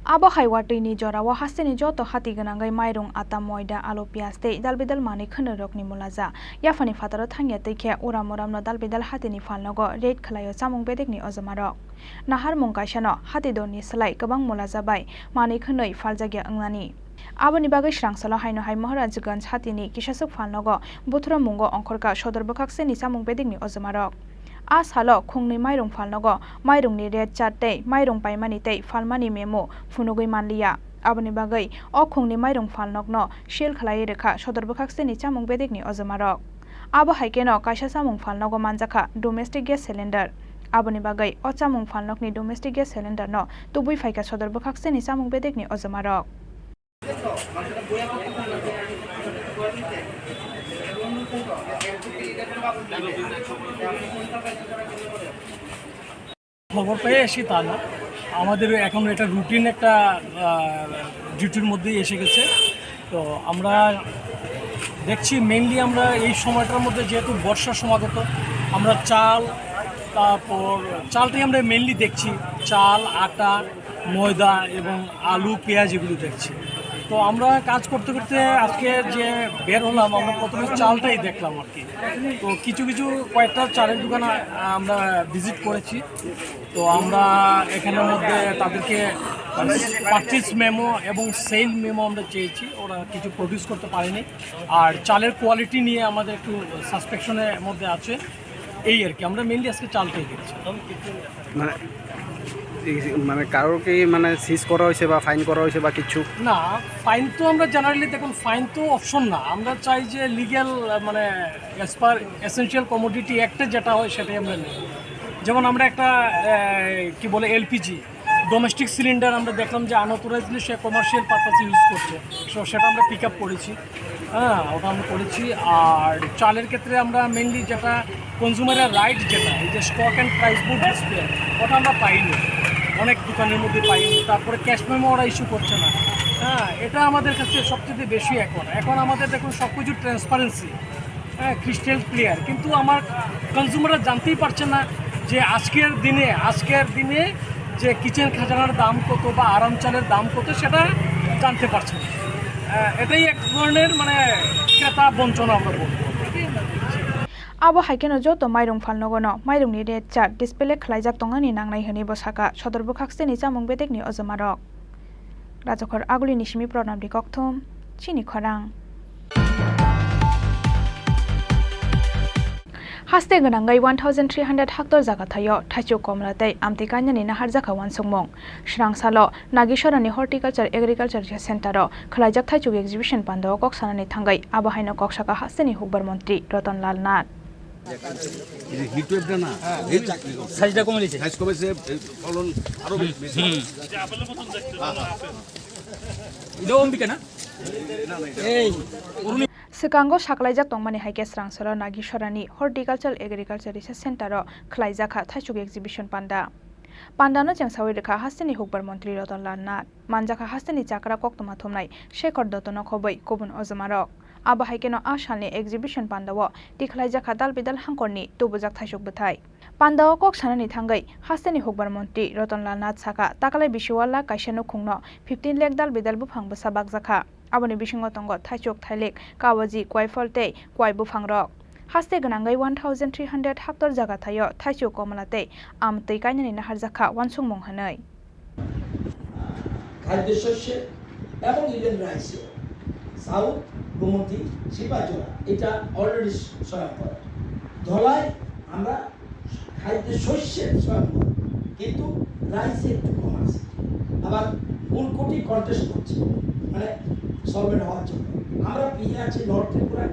Abo hai watwi ni jorao hasteni joto hati gwnangwi mairung, ata, moida, alu, piyaj tei dal bidal manwi khwnwi rokni mulaja. Yaphani phataro thangya twi khe uram uramno dal bidal hatini phalnogo raid khlaio chamung bedekni ojomarok. Naharmung kaisano hati dorni slai kwbang mulaja bai manwi khwnwi phaljakya wngnani. Aboni bagwi swrangsalo haino hai Maharajganj hatini kisaswk phalnogo Buthura mungo ongkhorkha sodor bwkhakseni chamung bedekni ojomarok. A salo khungnwi mairung phalnogo mairungni rate chart tei mairung paimani tei phalmani memo phunugwi manliya. Aboni bagwi o khungnwi mairung phalnokno seal khlaiwi rwkha sodor bwkhakseni chamung bedekni ojomarok. Abo hai kheno kaisa chamung phalnogo manjakha domestic gas cylinder. Aboni bagwi o chamung phalnokni domestic gas cylinder no tubui phaikha sodor bwkhakseni chamung bedekni ojomarok. খবর পেয়ে এসে তা না, আমাদের এখন এটা রুটিন একটা ডিউটির মধ্যেই এসে গেছে। তো আমরা দেখছি, মেইনলি আমরা এই সময়টার মধ্যে যেহেতু বর্ষা সমাগত, আমরা চাল, তারপর চালটাই আমরা মেইনলি দেখছি, চাল, আটা, ময়দা এবং আলু, পেঁয়াজ এগুলো দেখছি। তো আমরা কাজ করতে করতে আজকে যে বের হলাম, আমরা প্রথমে চালটাই দেখলাম আর কি। তো কিছু কিছু কয়েকটা চালের দোকান আ-, আমরা ভিজিট করেছি। তো আমরা এখানের মধ্যে তাদেরকে পারচেজ মেমো এবং সেল মেমো আমরা চেয়েছি, ওরা কিছু প্রডিউস করতে পারেনি। আর চালের কোয়ালিটি নিয়ে আমাদের একটু সাসপেকশনের মধ্যে আছে। এই আর কি, আমরা মেইনলি আজকে চালটাই দেখছি। মানে এই মানে কারোর কি মানে সিজ করা হয়েছে বা ফাইন করা হয়েছে বা কিছু? না, ফাইন তো আমরা জেনারেলি, দেখুন, ফাইন তো অপশন না। আমরা চাই যে লিগ্যাল, মানে, অ্যাজ পার এসেনশিয়াল কমোডিটি অ্যাক্টে যেটা হয় সেটাই আমরা নেই। যেমন আমরা একটা এ, কি বলে, এলপিজি ডোমেস্টিক সিলিন্ডার আমরা দেখলাম যে আনঅথরাইজলি সে কমার্শিয়াল পারপাসে ইউজ করছে, সো সেটা আমরা পিক আপ করেছি। হ্যাঁ, ওটা আমরা করেছি। আর চালের ক্ষেত্রে আমরা মেইনলি যেটা কনজিউমারের রাইট, যেটা এই যে stock and price board display, ওটা আমরা পাইনি, অনেক দোকানের মধ্যে পাইনি। তারপরে ক্যাশ মেমো ওরা ইস্যু করছে না। হ্যাঁ, এটা আমাদের কাছে সবচেয়ে বেশি এখন। এখন আমাদের, দেখুন, সব কিছু ট্রান্সপারেন্সি, হ্যাঁ, ক্রিস্টাল ক্লিয়ার, কিন্তু আমার কনজিউমাররা জানতেই পারছে না যে আজকের দিনে, আজকের দিনে যে কিচেন খাজানার দাম কত বা আরাম চালের দাম কত, সেটা জানতে পারছে না। আহ, এটাই এক ধরনের, মানে, ক্রেতা বঞ্চনা আমরা বলবো। Abo hai kheno joto mairung phalnogono mairungni rate chart display khlaijak tongnani nangnai hwnwi bo sakha sodor bwkhakseni chamung bedekni ojomarok. Rajakhor Agulini simi Pranamdi Kokthum, chini khorang. Haste gwnangwi one thousand three hundred haktor jaga thaio thaichuk komla tei amtwi kainani naharjakha uansukmung. Swrangsalo Nagisorani Horticulture Agriculture Research Centre-o khwlaijak thaichuk exhibition pandao kok sanani thangwi abo haino kok sakha hasteni hukbar montri Roton Lal Nath. এই যে হিট ওয়েভটা না, এই চাকরি করছে। সাইজটা কমে দিছে। সাইজ কমেছে, এই ফলন আরো বেশি। এটা অম্বিকা না? এই Swkango saklaijak tongmani hai khe Swrangsalo Nagisorani Horticulture Agriculture Research Centre-o khwlaijakha thaichuk exhibition panda. Pandano chengsawi rwkha hasteni hukbar montri Roton Lal Nath, manjakha hasteni chakra koktwma thumnai Shekhar Dotto no khobwi kubun ojomarok. Abo hai kheno a salni exhibition pandao tikhlaijakha dal bidal hangkorni tubujak thaichuk bwthai. Pandao kok sanani thangwi hasteni hukbar montri Roton Lal Nath sakha, taklai bisi o lakh kaisa nukhungno fifteen lakh dal bidal buphang bwsa bakjakha. Aboni bisingo tongo thaichuk, thailik, kawaji, kwaiphol tei kwai buphangrok. Haste gwnangwi one thousand three hundred haktor jaga thaio thaichuk, komla tei amtwi kainani naharjakha uansukmung hwnwi. খাদ্যশস্যে এবং ইভেন রাইসে সাউথ গোমতী সিপাহীজলা এটা অলরেডি স্বয়ংবর। ধলাই আমরা খাদ্যশস্যের স্বয়ংবর, কিন্তু রাইসে একটু কম আছে। আবার ঊনকোটি কন্টেস্ট করছে, মানে, সলভেন্ট হওয়ার জন্য। আমরা পিছিয়ে আছি নর্থ ত্রিপুরা,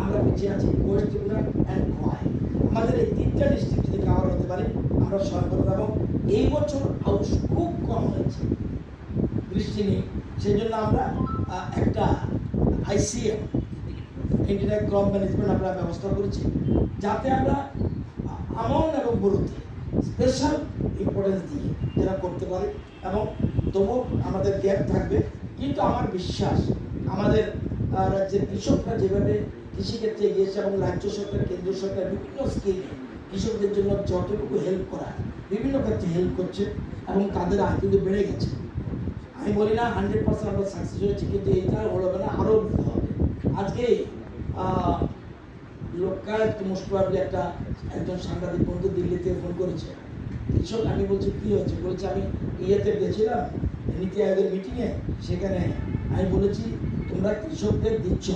আমরা পিছিয়ে আছি ওয়েস্ট ত্রিপুরা অ্যান্ড খোয়াই। আমাদের এই তিনটা ডিস্ট্রিক্ট যদি কাভার হতে পারে, আমরা স্বয়ংবর। এবং এই বছর আউশ খুব কম হয়েছে, বৃষ্টি নেই, সেই জন্য আমরা আহ, একটা আইসিএম, ইন্টিগ্রেটেড ক্রপ ম্যানেজমেন্ট, আমরা ব্যবস্থা করেছি, যাতে আমরা আমন এবং বোরোতে স্পেশাল ইম্পর্টেন্স দিয়ে যেটা করতে পারি। এবং তবু আমাদের গ্যাপ থাকবে, কিন্তু আমার বিশ্বাস, আমাদের আহ, রাজ্যের কৃষকরা যেভাবে কৃষিক্ষেত্রে এগিয়েছে এবং রাজ্য সরকার, কেন্দ্র সরকার বিভিন্ন স্কিম কৃষকদের জন্য যতটুকু হেল্প করা, বিভিন্ন ক্ষেত্রে হেল্প করছে এবং তাদের আয় কিন্তু বেড়ে গেছে। আমি বলি না হান্ড্রেড পার্সেন্ট আমরা সাকসেস হয়েছি, কিন্তু এইটা হলো না, আরও উঠতে হবে। আজকে আহ, লোকটা একটু মোস্ট প্রবাবলি একটা, একজন সাংবাদিক বন্ধু দিল্লি থেকে ফোন করেছে। কৃষক, আমি বলছি, "কি হয়েছে?" বলছে, "আমি ইয়েতে গেছিলাম, নীতি আয়োগের মিটিংয়ে, সেখানে আমি বলেছি, 'তোমরা কৃষকদের দিচ্ছ,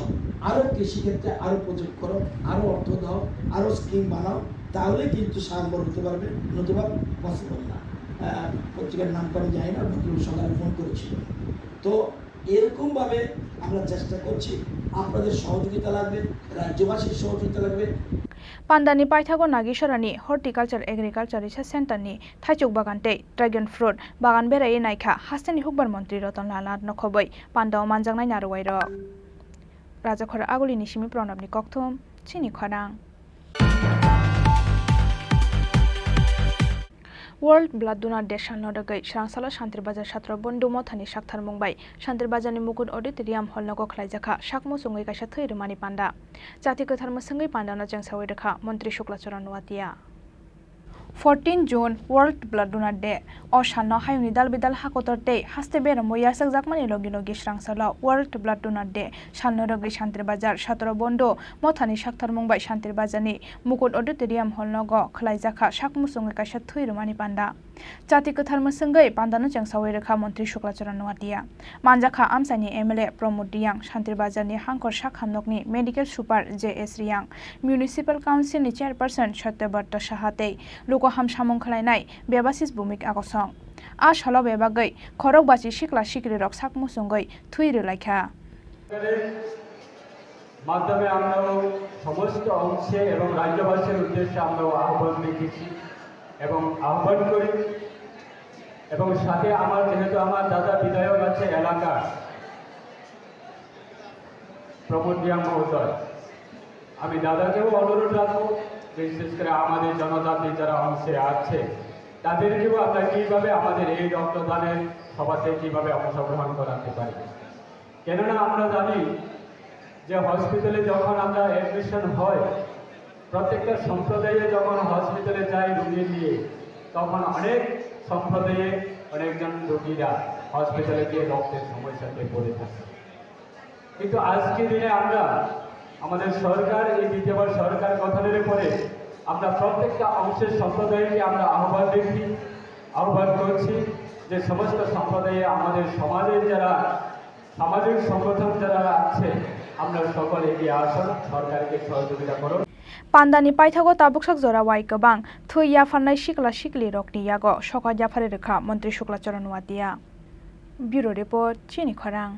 আরও কৃষিক্ষেত্রে আরও প্রজেক্ট করো, আরও অর্থ দাও, আরও স্কিম বানাও, তাহলে কিন্তু স্বয়ম্বর হতে পারবে, নতুবা পসিবল না।'" আহ, পত্রিকার নামটা আমি জানি না, ভদ্রলোক সকালে ফোন করেছিল। তো এরকমভাবে আমরা চেষ্টা করছি, আপনাদের সহযোগিতা লাগবে, রাজ্যবাসীর সহযোগিতা লাগবে। Pandani paithago Nagicherani Horticulture Agriculture Research Center ni thaichuk bagan tei dragon fruit bagan berai naikha hasteni hukbar montri Ratan Lal Nath nokhobwi pandao manjaknai narwai rok. Rajakhor Aguli ni simi Pranab ni kokthum, chini khorang. World Blood Donor Day salno rwgwi swrangsalo Shantir Bazar Satro Bondu Mothani saktharmung bai Shantir Bazarni Mukut Auditorium Hall nogo khlaijakha sak muchungwi kaisa thwi rwmani panda. Chati kwthar mwswngwi pandano chengsawi rwkha Montri Shukla Charan Noatia. Fourteen June World Blood Donor Day. O salno hayungni dal bidal hakotor tei haste beramo yachakjakmani logi logi swrangsalo World Blood Donor Day salno rwgwi Shantir Bazar Satro Bondu Mothani saktharmung bai Shantir Bazarni Mukut Auditorium Hall nogo khlaijakha sak muchungwi kaisa thwi rwmani panda. Chati kwthar mwswngwi pandano chengsawi rwkha Montri Shukla Charan Noatia. Manjakha amchaini M L A Pramod Reang, Shantir Bazarni Hangkor Sak Hamnokni Medical Super J S Reang, Municipal Councilni Chairperson Satyabrata Saha tei luku ham samung khlainai Bebasish Bhumik Agosong. A salo bebagwi khorok bachi sikla sikrirok sak muchungwi thwi rwlaikha. মাধ্যমে আমরাও সমস্ত অংশে এবং রাজ্যবাসীর উদ্দেশ্যে আমরাও আহ্বান রেখেছি এবং আহ্বান করি। এবং সাথে আমার, যেহেতু আমার দাদা বিধায়ক আছে এলাকার, প্রমোদ রিয়াং মহোদয়, আমি দাদাকেও অনুরোধ রাখবো, বিশেষ করে আমাদের জনজাতি যারা অংশে আছে, তাদেরকেও আমরা কিভাবে আমাদের এই রক্তদানের সভাতে কিভাবে অংশগ্রহণ করাতে পারি। কেননা আমরা জানি যে হসপিটালে যখন আমরা অ্যাডমিশন হয়, প্রত্যেকটা সম্প্রদায়ে যখন হসপিটালে যায় রুগী নিয়ে, তখন অনেক সম্প্রদায়ে অনেকজন রুগীরা হসপিটালে গিয়ে রক্তের সমস্যাতে পড়ে থাকে। কিন্তু আজকে দিনে আমরা, আমাদের সরকার, এই দ্বিতীয়বার সরকার গঠনের পরে আমরা প্রত্যেকটা অংশের সম্প্রদায়কে আমরা আহ্বান দেখি, আহ্বান করছি যে সমস্ত সম্প্রদায়ে আমাদের সমাজের যারা সামাজিক সংগঠন যারা আছে, আমরা সকলে এগিয়ে আসুন, সরকারকে সহযোগিতা করুন। Pandani paithago tabuksak jora wai kwbang thwi yapharnai sikla sikli rokni yago sokat yaphari rwkha Montri Shukla Charan Noatia. Bureau Report, chini khorang.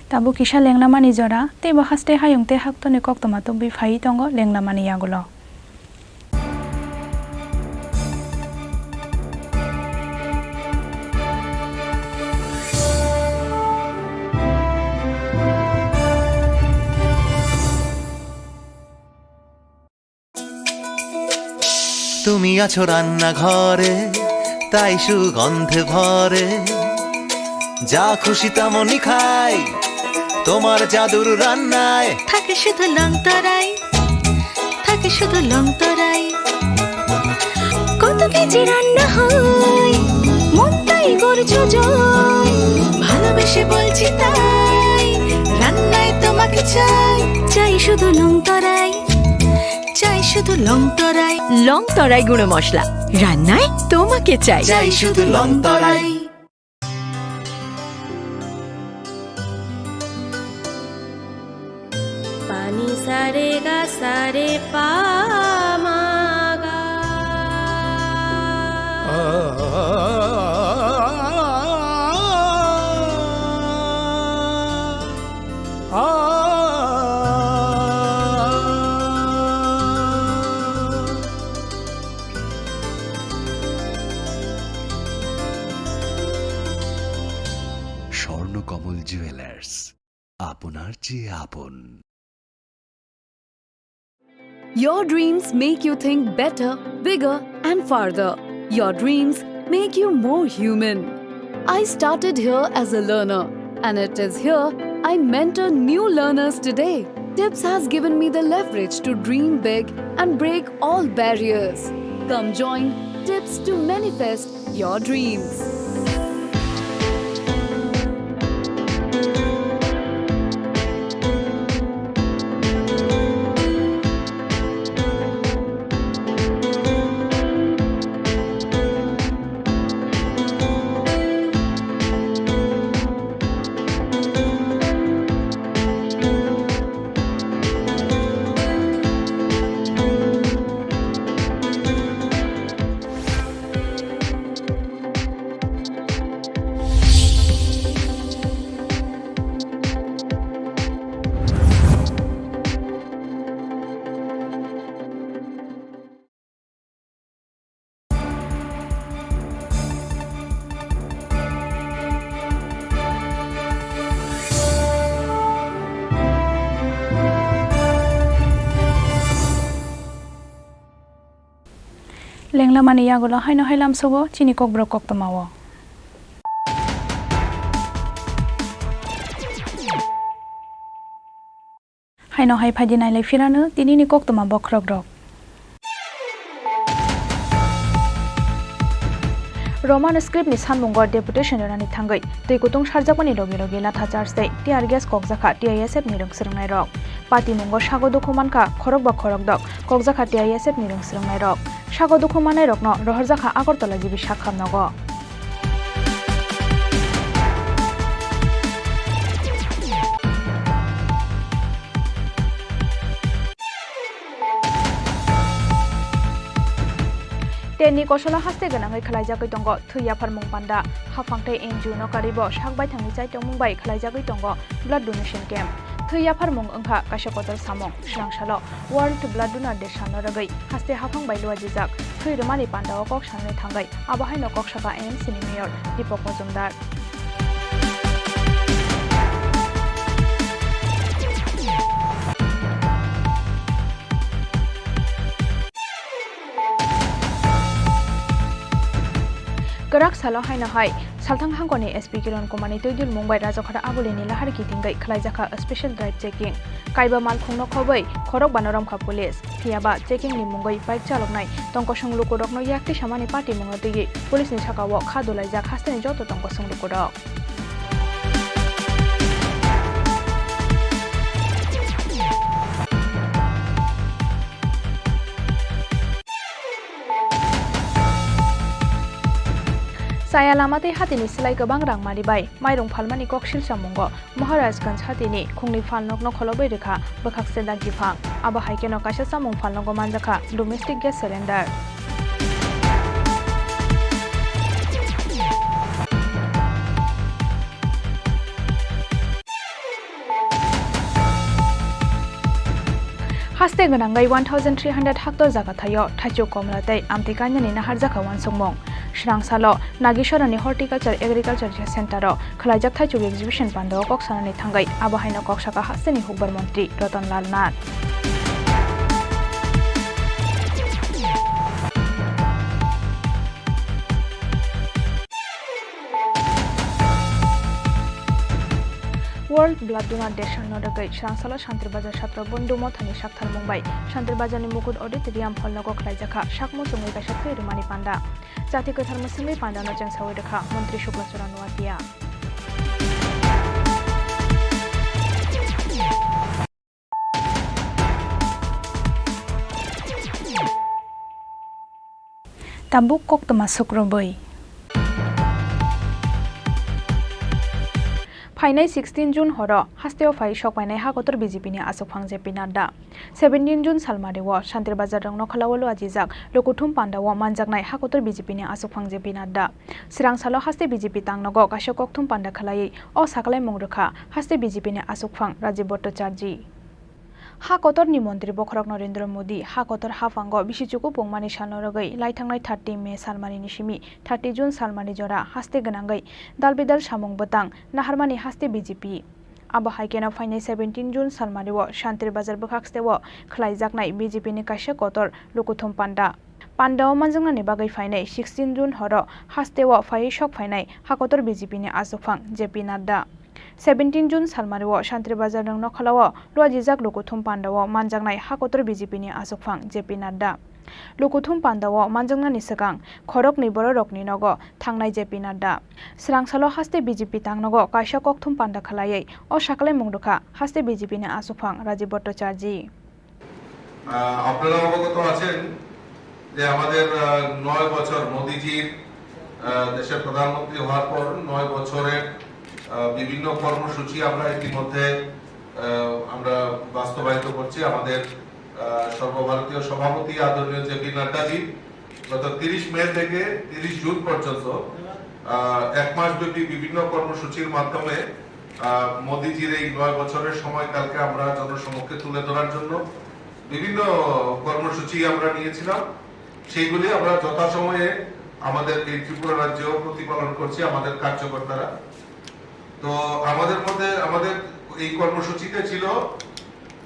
Tabuk kisa lenglamani jora, teibo haste hayung tei haktoni koktwma tubui phaiwi tongo lenglamani yagulo. তুমি আছো রান্নাঘরে, তাই সুগন্ধে ভরে। যা খুশি তেমনই খাই, তোমার জাদুর রান্নায়। থাকে শুধু লং তরাই, থাকে শুধু লং তরাই। কত কেজি রান্না হয়, মনটাই করছো জয়। ভালোবেসে বলছি তাই, রান্নায় তোমাকে চাই। চাই শুধু লং তরাই, চাই শুধু লং তরাই। লং তরাই গুঁড়ো মশলা, রান্নায় তোমাকে চাই। চাই শুধু লং তরাই। Pani sa re ga sa re pa ma ga. Swarnakamal jewellers, আপনার চেয়ে আপন। Your dreams make you think better, bigger, and farther. Your dreams make you more human. I started here as a learner, and it is here I mentor new learners today. Tips has given me the leverage to dream big and break all barriers. Come join Tips to manifest your dreams. Lenglamani yagulo haino hai lamsogo chini kokborok koktwmao. Haino hai phaidi nailai phirano tinini koktwma bokhorokrok. Roman script ni sanmungo deputation rwnani thangwi twi kutung sarjakmani logi logi latha charge tei tear gas kokjakha T I S F ni rwng swrwngnairok. Patimungo sago dukhu mankha khorokba khorokdok kokjakha T I S F ni rwng swrwngnairok. Sago dukhu mannairokno rohorjakha Agartala G B sakhamnogo. Tenni kosolo haste gwnangwi khwlaijagwi tongo thwi yapharmung panda. Haphang tei N G O no karwibo sak baithangni chaitokmung bai khwlaijagwi tongo blood donation camp. Thwi yapharmung wngkha kaisa kotor samung. Swrangsalo World Blood Donor Day salno rwgwi haste haphang bai luajijak thwi rwmani pandao kok sanani thangwi abo haino kok sakha M M C ni mayor Deepak Majumdar. Kwrak salo haino hai, salthang hangkoni S P Kiran Kumar ni twi dilmung bai Rajakhara Aguli ni lahar kitingwi khwlaijakha special drive checking. Kaiba malkhungno khobwi khorokbano romkha police. Phiyaba checking ni mungwi bike chaloknai tongkosong lukurokno yakti samani patimungno twiwi police ni sakao kha dulaijak hasteni joto tongkosong lukurok. Chaya lama tei hatini slai kwbang rangmali bai mairung phalmani kok silsamungo Maharajganj hatini khungni phalnokno kholobwi rwkha bwkhakse dagi phang. Abo hai kheno kaisa chamung phalnogo manjakha domestic gas cylinder. Haste gwnangwi one thousand three hundred hektar jaga thaio thaichuk komla tei amtwi kainani naharjakha uansukmung. Swrangsalo Nagisharani Horticulture Agriculture Research Center o khwlaijak thaichuk exhibition pandao kok sanani thangwi abo haino kok sakha hasteni hukbar montri Ratan Lal Nath. World Blood Donor Day salno rwgwi swrangsalo Shantir Bazar Satro Bondhu Mothani saktharmung bai Shantir Bazarni Mukut Auditorium Hall nogo khwlaijakha sak muchungwi kaisa thwi rwmani panda. Chati kwthar mwswngwi pandano chengsawi rwkha Montri Shukla Charan Noatia. Tabuk koktwma sukrubwi. Phainai sixteen June horo hasteo phai sokpainai hakotor B J P ni achukphang J P Nadda. Seventeen June salmario Shantir Bazar rokno kholao luajijak lukuthum pandao manjaknai hakotor B J P ni achukphang J P Nadda. Swrangsalo haste B J P tangnogo kaisa kokthum panda khwlaiwi o sakalaimung rwkha haste B J P ni achukphang Rajiv Bhattacharjee. Ha kotorni montri bokhorok Narendra Modi ha kotor haphango bisi chuku pungmani salno rwgwi laithangnai thirty May salmanini simi thirty June salmani jora haste gwnangwi dalbidal samung bwtang naharmani haste B J P. Abo hai kheno phainai seventeen June salmario Shantir Bazar bwkhaksteo khwlaijaknai B J P ni kaisa kotor lukuthum panda. Pandao manjaknani bagwi phainai sixteen June horo hasteo phaiwi sok phainai hakotor B J P ni achukphang J P Nadda. Seventeen June salmario Shantir Bazar nwng nokhalao luajijak lukuthum pandao manjaknai hakotor B J P ni aswkphang J P Nadda. Lukuthum pandao manjaknani swkang khoroknwi bororokni nogo thangnai J P Nadda. Swrangsalo haste B J P tangnogo kaisa kokthum panda khlaiwi o sakalaimung rwkha haste B J P ni aswkphang Rajiv Bhattacharjee. আহ, আপনারা অবগত আছেন যে আমাদের, আহ, নয় বছর মোদিজির, আহ, দেশের প্রধানমন্ত্রী হওয়ার পর নয় বছরের, আহ, বিভিন্ন কর্মসূচি আমরা ইতিমধ্যে, আহ, আমরা বাস্তবায়িত করছি। আমাদের, আহ, সর্বভারতীয় সভাপতি আদরণীয় জে পি নাড্ডাজি গত তিরিশ মে থেকে তিরিশ জুন পর্যন্ত, আহ, এক মাসব্যাপী বিভিন্ন কর্মসূচির মাধ্যমে, আহ, মোদিজির এই নয় বছরের সময়কালকে আমরা জনসমক্ষে তুলে ধরার জন্য বিভিন্ন কর্মসূচি আমরা নিয়েছিলাম। সেইগুলি আমরা যথাসময়ে আমাদের এই ত্রিপুরা রাজ্যেও প্রতিপালন করছি আমাদের কার্যকর্তারা। তো আমাদের মধ্যে, আমাদের এই কর্মসূচিতে ছিল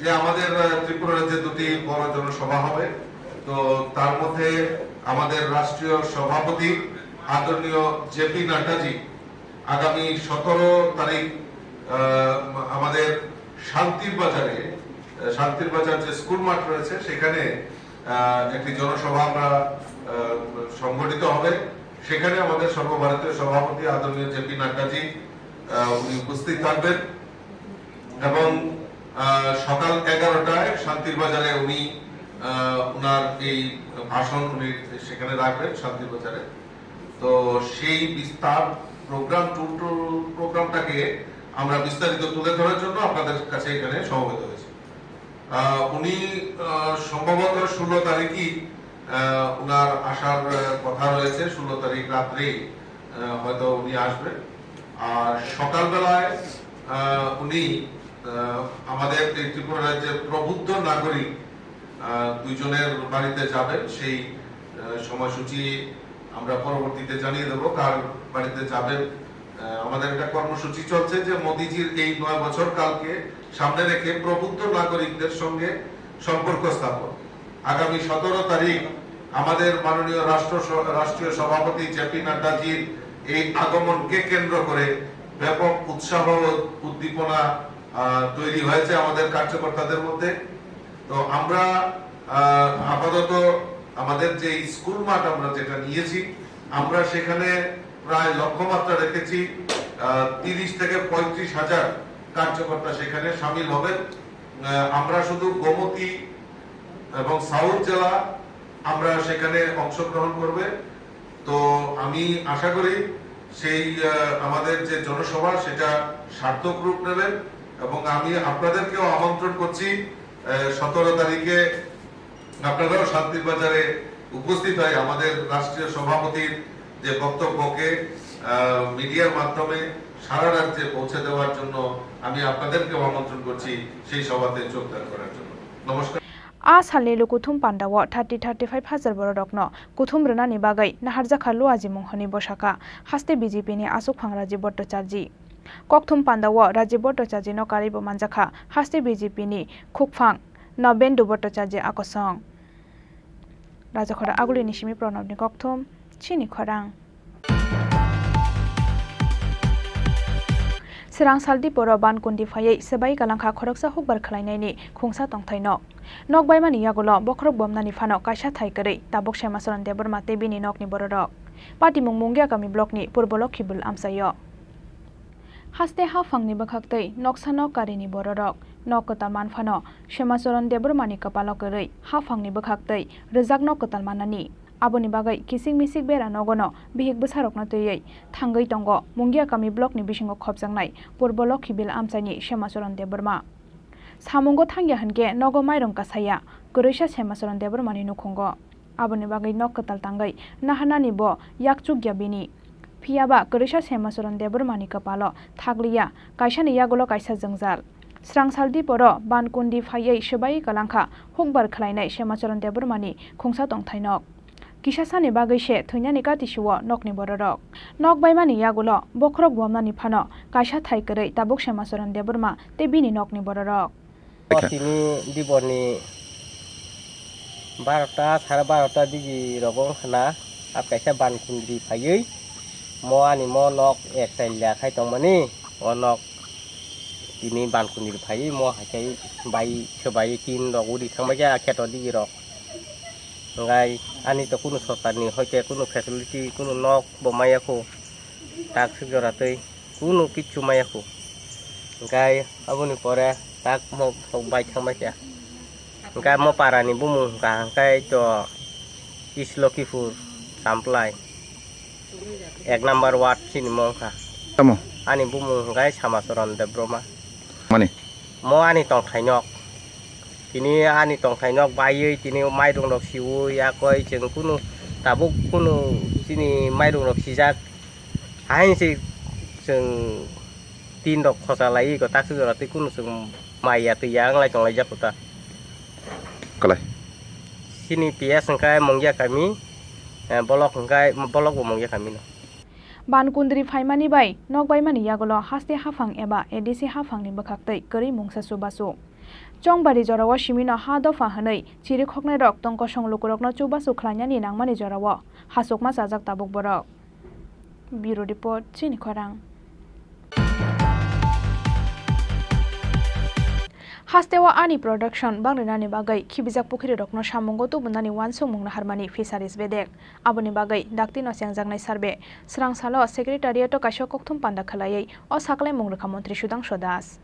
যে আমাদের, আহ, ত্রিপুরা রাজ্যে দুটি বড় জনসভা হবে। তো তার মধ্যে আমাদের রাষ্ট্রীয় সভাপতি আদরণীয় জে পি নাড্ডাজি আগামী সতেরো তারিখ, আহ, আমাদের শান্তির বাজারে, আহ, শান্তির বাজার যে স্কুল মাঠ রয়েছে সেখানে, আহ, একটি জনসভা আমরা, আহ, সংগঠিত হবে। সেখানে আমাদের সর্বভারতীয় সভাপতি আদরণীয় জে পি নাড্ডাজি, আহ, উনি উপস্থিত থাকবেন এবং, আহ, সকাল এগারোটায় শান্তির বাজারে উনি, আহ, ওনার এই ভাষণ উনি সেখানে রাখবেন শান্তির বাজারে। তো সেই বিস্তার প্রোগ্রাম, ট্যুর, ট্যুর প্রোগ্রামটাকে আমরা বিস্তারিত তুলে ধরার জন্য আপনাদের কাছে এখানে সমবেত হয়েছি। আহ, উনি, আহ, সম্ভবত ষোলো তারিখই, আহ, ওনার আসার, আহ, কথা রয়েছে। ষোলো তারিখ রাত্রেই, আহ, হয়তো উনি আসবেন। আর সকালবেলায়, আহ, উনি, আহ, আমাদের এই ত্রিপুরা রাজ্যের প্রবুদ্ধ নাগরিক, আহ, দুইজনের বাড়িতে যাবেন। সেই, আহ, সময়সূচি আমরা পরবর্তীতে জানিয়ে দেব, কার বাড়িতে যাবেন। আহ, আমাদের একটা কর্মসূচি চলছে যে মোদিজির এই নয় বছর কালকে সামনে রেখে প্রবুদ্ধ নাগরিকদের সঙ্গে সম্পর্ক স্থাপন। আগামী সতেরো তারিখ আমাদের মাননীয় রাষ্ট্র স-, রাষ্ট্রীয় সভাপতি জে পি নাড্ডাজির এই আগমনকে কেন্দ্র করে ব্যাপক উৎসাহ ও উদ্দীপনা, আহ, তৈরি হয়েছে আমাদের কার্যকর্তাদের মধ্যে। তো আমরা, আহ, আপাতত আমাদের যে স্কুল মাঠ আমরা যেটা নিয়েছি, আমরা সেখানে প্রায় লক্ষ্যমাত্রা রেখেছি, আহ, তিরিশ থেকে পঁয়ত্রিশ হাজার কার্যকর্তা সেখানে সামিল হবেন। আহ, আমরা শুধু গোমতী এবং সাউথ জেলা আমরা সেখানে অংশগ্রহণ করবে। তো আমি আশা করি সেই, আহ, আমাদের যে জনসভা সেটা সার্থক রূপ নেবে এবং আমি আপনাদেরকেও আমন্ত্রণ করছি, আহ, সতেরো তারিখে আপনারাও শান্তির বাজারে উপস্থিত হয়ে আমাদের রাষ্ট্রীয় সভাপতির যে বক্তব্যকে, আহ, মিডিয়ার মাধ্যমে সারা রাজ্যে পৌঁছে দেওয়ার জন্য আমি আপনাদেরকেও আমন্ত্রণ করছি সেই সভাতে যোগদান করার জন্য। নমস্কার। A salni lukuthum pandao thirty thirty five hajar bororokno kuthum rwnani bagwi naharjakha Luaji Mungha ni bwsaka haste B J P ni aswkphang Rajiv Bhattacharjee. Kokthum pandao Rajiv Bhattacharjee no karwi bo manjakha haste B J P ni khukphang Nobendu Bhattacharjee akosong. Rajakhora Aguli ni simi Pranab ni kokthum chini khorang. Swrang sal diporo bankundi phaiwi swbai kalangkha khoroksa hukbar khwlainaini khungsa tongthai nok. Nok baimani yagulo bokhorok bomnani phano kaisa thai kwrwi tabuk Semacharan Debbarma tei bini nokni bororok. Patimung Mungia kami block ni Purbo Lokhibil amchaio. Haste haphangni bwkhaktwi noksano karini bororok. Nok kwtal manphano Semacharan Debbarmani kwpalo kwrwi haphangni bwkhaktwi rwjak nok kwtal mannani. Aboni bagwi kisik misik bera nogono bihik bwsarokno twiwi thangwi tongo Mungia kami blockni bisingo khopjaknai Purbo Lokhibil amchaini Semacharan Debbarma. Samungo thangya hinkhe nogo mairung kasaya kwrwisa Semacharan Debbarmani nukhungo. Aboni bagwi nok kwtal tangwi naharnani bo yak chukya bini. Phiyaba kwrwisa Semacharan Debbarmani kwpalo thakliya, kaisani yagulo kaisa jwngjal. Swrang sal diporo bankundi phaiwi swbai kwlangkha hukbar khwlainai Semacharan Debbarmani khungsa tongthai nok. Kisa sani bagwi se thwinani kati sio nokni bororok. Nok baimani yagulo bokhorok bomnani phano kaisa thai kwrwi tabuk Semacharan Debbarma tei bini nokni bororok. O tini diborni barota, sare barota digi rogo wngkha na, ap kaisa bankundri phaiwi mo ani mo nok ek taila khai tongmani, o nok Tini Bankundir phai mo hai khe bai se bai tin rok uri thangbai khe a kheto digi rok. Hingkai ani to kunu sorkar ni hoite kunu facility kunu nok bo maya khu tak sik jora twi kunu kichu maya khu. Hingkai aboni pore tak mo sok bai thangbai khe. Hingkai mo para ni bumung hingka hingkai to East Lokhipur Samplai. Ek number ward chini mo wngkha. Tamo? Ani bumung hwnkhe Samacharan Debbarma. Mani? Mo ani tongthai nok. Tini ani tongthai nok baiwi tini mairung rok siwi yakoi chwng kunu tabuk kunu chini mairung rok sijak. Hain se chwng tin rok khosa lai go tak jora tei kunu chwng mai ya twi ya wng lai tong lai jak ta. Kalai. Chini P S hwnkhe Mungya kami, eh, bolok hwnkhe, bolok bo Mungya kami no. Bankundri phaimani bai nokbaimani yagulo haste haphang eba A D C haphangni bwkhaktwi kwrwi mungsa chubachu. Chongbari jorao simino ha dopha hwnwi chirikhoknairok tongkosong lukurokno chubachu khlainani nangmani jorao hasukma chajak tabuk borok. Bureau Report, Chini Khorang. Hasteo ani production bangrinani bagwi khibijak pukhirirokno samungo tubunani uansukmung naharmani Fisheries bedek. Aboni bagwi daktino chengjaknai survey. Swrang salo Secretariat-o kaisa kokthum panda khwlaiwi o saklaimung rwkha Montri Sudhangshu Das.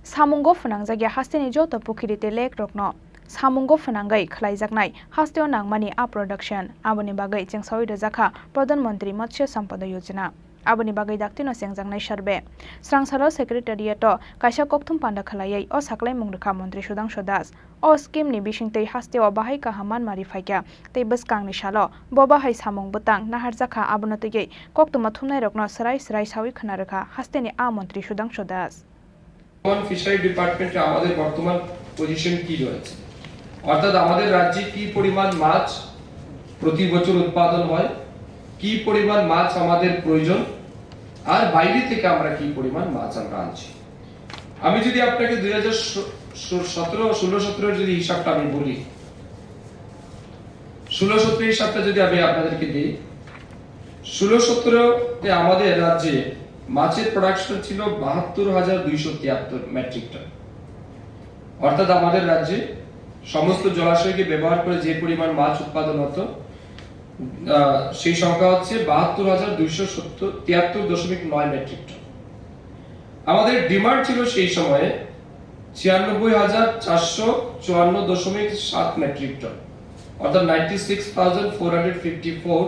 Samungo phwnangjakya hasteni joto pukhiri tei lake rokno samungo phwnangwi khwlaijaknai hasteo nangmani a production. Aboni bagwi chengsawi rwjakha Pradhan Mantri Matsya Sampada Yojana. Aboni bagwi daktino chengjaknai survey. Swrang salo Secretariat-o kaisa kokthum panda khwlaiwi o saklaimung rwkha Montri Sudhangshu Das. O scheme ni bisingtwi hasteo bahai kaham manma ri phaikha tei bwskangni salo bo bahai samung bwtang naharjakha, abono twiwi koktwma thumnairokno swrai swrai sawi khwna rwkha hasteni a Montri Sudhangshu Das. বর্তমান ফিশারি ডিপার্টমেন্টে আমাদের বর্তমান পজিশন কি রয়েছে, অর্থাৎ আমাদের রাজ্যে কি পরিমাণ মাছ প্রতি বছর উৎপাদন হয়, কি পরিমাণ মাছ আমাদের প্রয়োজন, আর বাইরে থেকে আমরা কি পরিমাণ মাছ আমরা আনছি। আমি যদি আপনাকে দুই হাজার সতেরো ষোলো সতেরোর যদি হিসাবটা আমি বলি, ষোলো সতেরো হিসাবটা যদি আমি আপনাদেরকে দিই, ষোলো সতেরোতে আমাদের রাজ্যে মাছের প্রোডাকশন ছিল বাহাত্তর হাজার দুইশো তিয়াত্তর মেট্রিক টন। অর্থাৎ আমাদের রাজ্যে সমস্ত জলাশয়কে ব্যবহার করে যে পরিমাণ মাছ উৎপাদন হতো, আহ, সেই সংখ্যা হচ্ছে বাহাত্তর হাজার দুইশো সত্তর তিয়াত্তর দশমিক নয় মেট্রিক টন। আমাদের ডিমান্ড ছিল সেই সময়ে ছিয়ানব্বই হাজার চারশো চুয়ান্ন দশমিক সাত মেট্রিক টন, অর্থাৎ ninety six thousand four hundred fifty four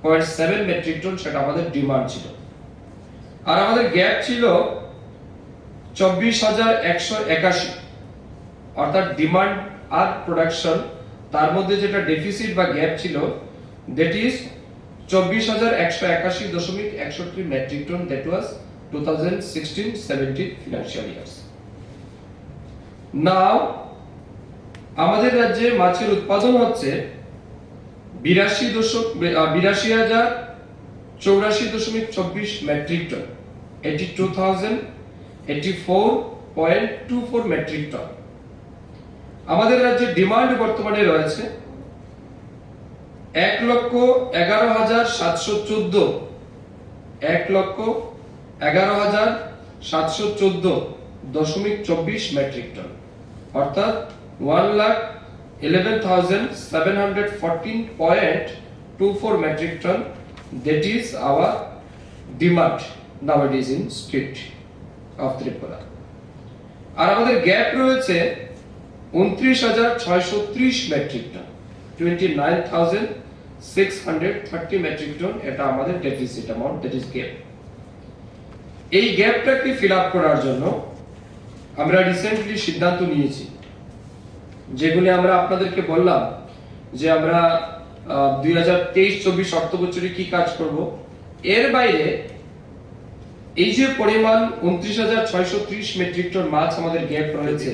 point seven metric ton, সেটা আমাদের ডিমান্ড ছিল। আর আমাদের গ্যাপ ছিল চব্বিশ হাজার একশো একাশি, অর্থাৎ ডিমান্ড আর প্রোডাকশন, তার মধ্যে যেটা ডেফিসিট বা গ্যাপ ছিল, দ্যাট ইজ চব্বিশ হাজার একশো একাশি দশমিক একষট্টি metric ton, that was two thousand sixteen seventeen financial years. Now আমাদের রাজ্যে মাছের উৎপাদন হচ্ছে বিরাশি দশম, আহ, বিরাশি হাজার চৌরাশি দশমিক চব্বিশ metric ton, eighty two thousand eighty four point two four metric ton. আমাদের রাজ্যে ডিমান্ড বর্তমানে রয়েছে এক লক্ষ এগারো হাজার সাতশো চোদ্দ, এক লক্ষ এগারো হাজার সাতশো চোদ্দ দশমিক চব্বিশ মেট্রিক টন, অর্থাৎ one lakh eleven thousand seven hundred fourteen point two four metric ton. That is our demand nowadays in state of Tripura. আর আমাদের গ্যাপ রয়েছে উনত্রিশ হাজার ছয়শো ত্রিশ metric ton, twenty nine thousand six hundred thirty metric ton, এটা আমাদের deficit amount, that is gap. এই গ্যাপটাকে ফিল আপ করার জন্য আমরা রিসেন্টলি সিদ্ধান্ত নিয়েছি, যেগুলি আমরা আপনাদেরকে বললাম যে আমরা দুই হাজার তেইশ চব্বিশ অর্থ বছরে কি কাজ করব। এর বাইরে এই যে পরিমাণ উনত্রিশ হাজার ছয়শো ত্রিশ মেট্রিক টন মাছ আমাদের গ্যাপ রয়েছে,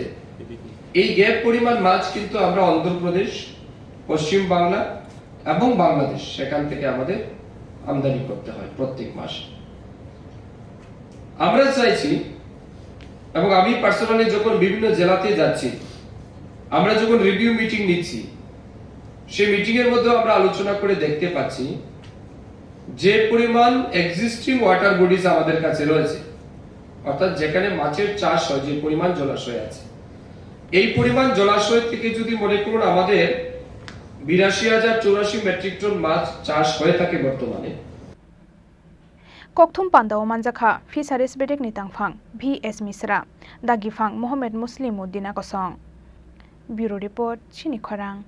এই গ্যাপ পরিমাণ মাছ কিন্তু আমরা অন্ধ্রপ্রদেশ, পশ্চিম বাংলা এবং বাংলাদেশ, সেখান থেকে আমাদের আমদানি করতে হয় প্রত্যেক মাসে। আমরা চাইছি, এবং আমি পার্সোনালি যখন বিভিন্ন জেলাতে যাচ্ছি, আমরা যখন রিভিউ মিটিং নিচ্ছি, সেই মিটিং এর মধ্যে আমরা আলোচনা করে দেখতে পাচ্ছি যে পরিমাণ এক্সিস্টিং ওয়াটার বডিজ আমাদের কাছে রয়েছে, অর্থাৎ যেখানে মাছের চাষ হয়, যে পরিমাণ জলাশয় আছে, এই পরিমাণ জলাশয় থেকে যদি মনে করুন আমাদের বিরাশি হাজার চৌরাশি মেট্রিক টন মাছ চাষ হয়ে থাকে বর্তমানে। Kokthum pandao manjakha Fisheries bedekni tangphang V S Misra, dagiphang Mohammed Muslim Uddina kosong. Bureau Report, Chini Khorang.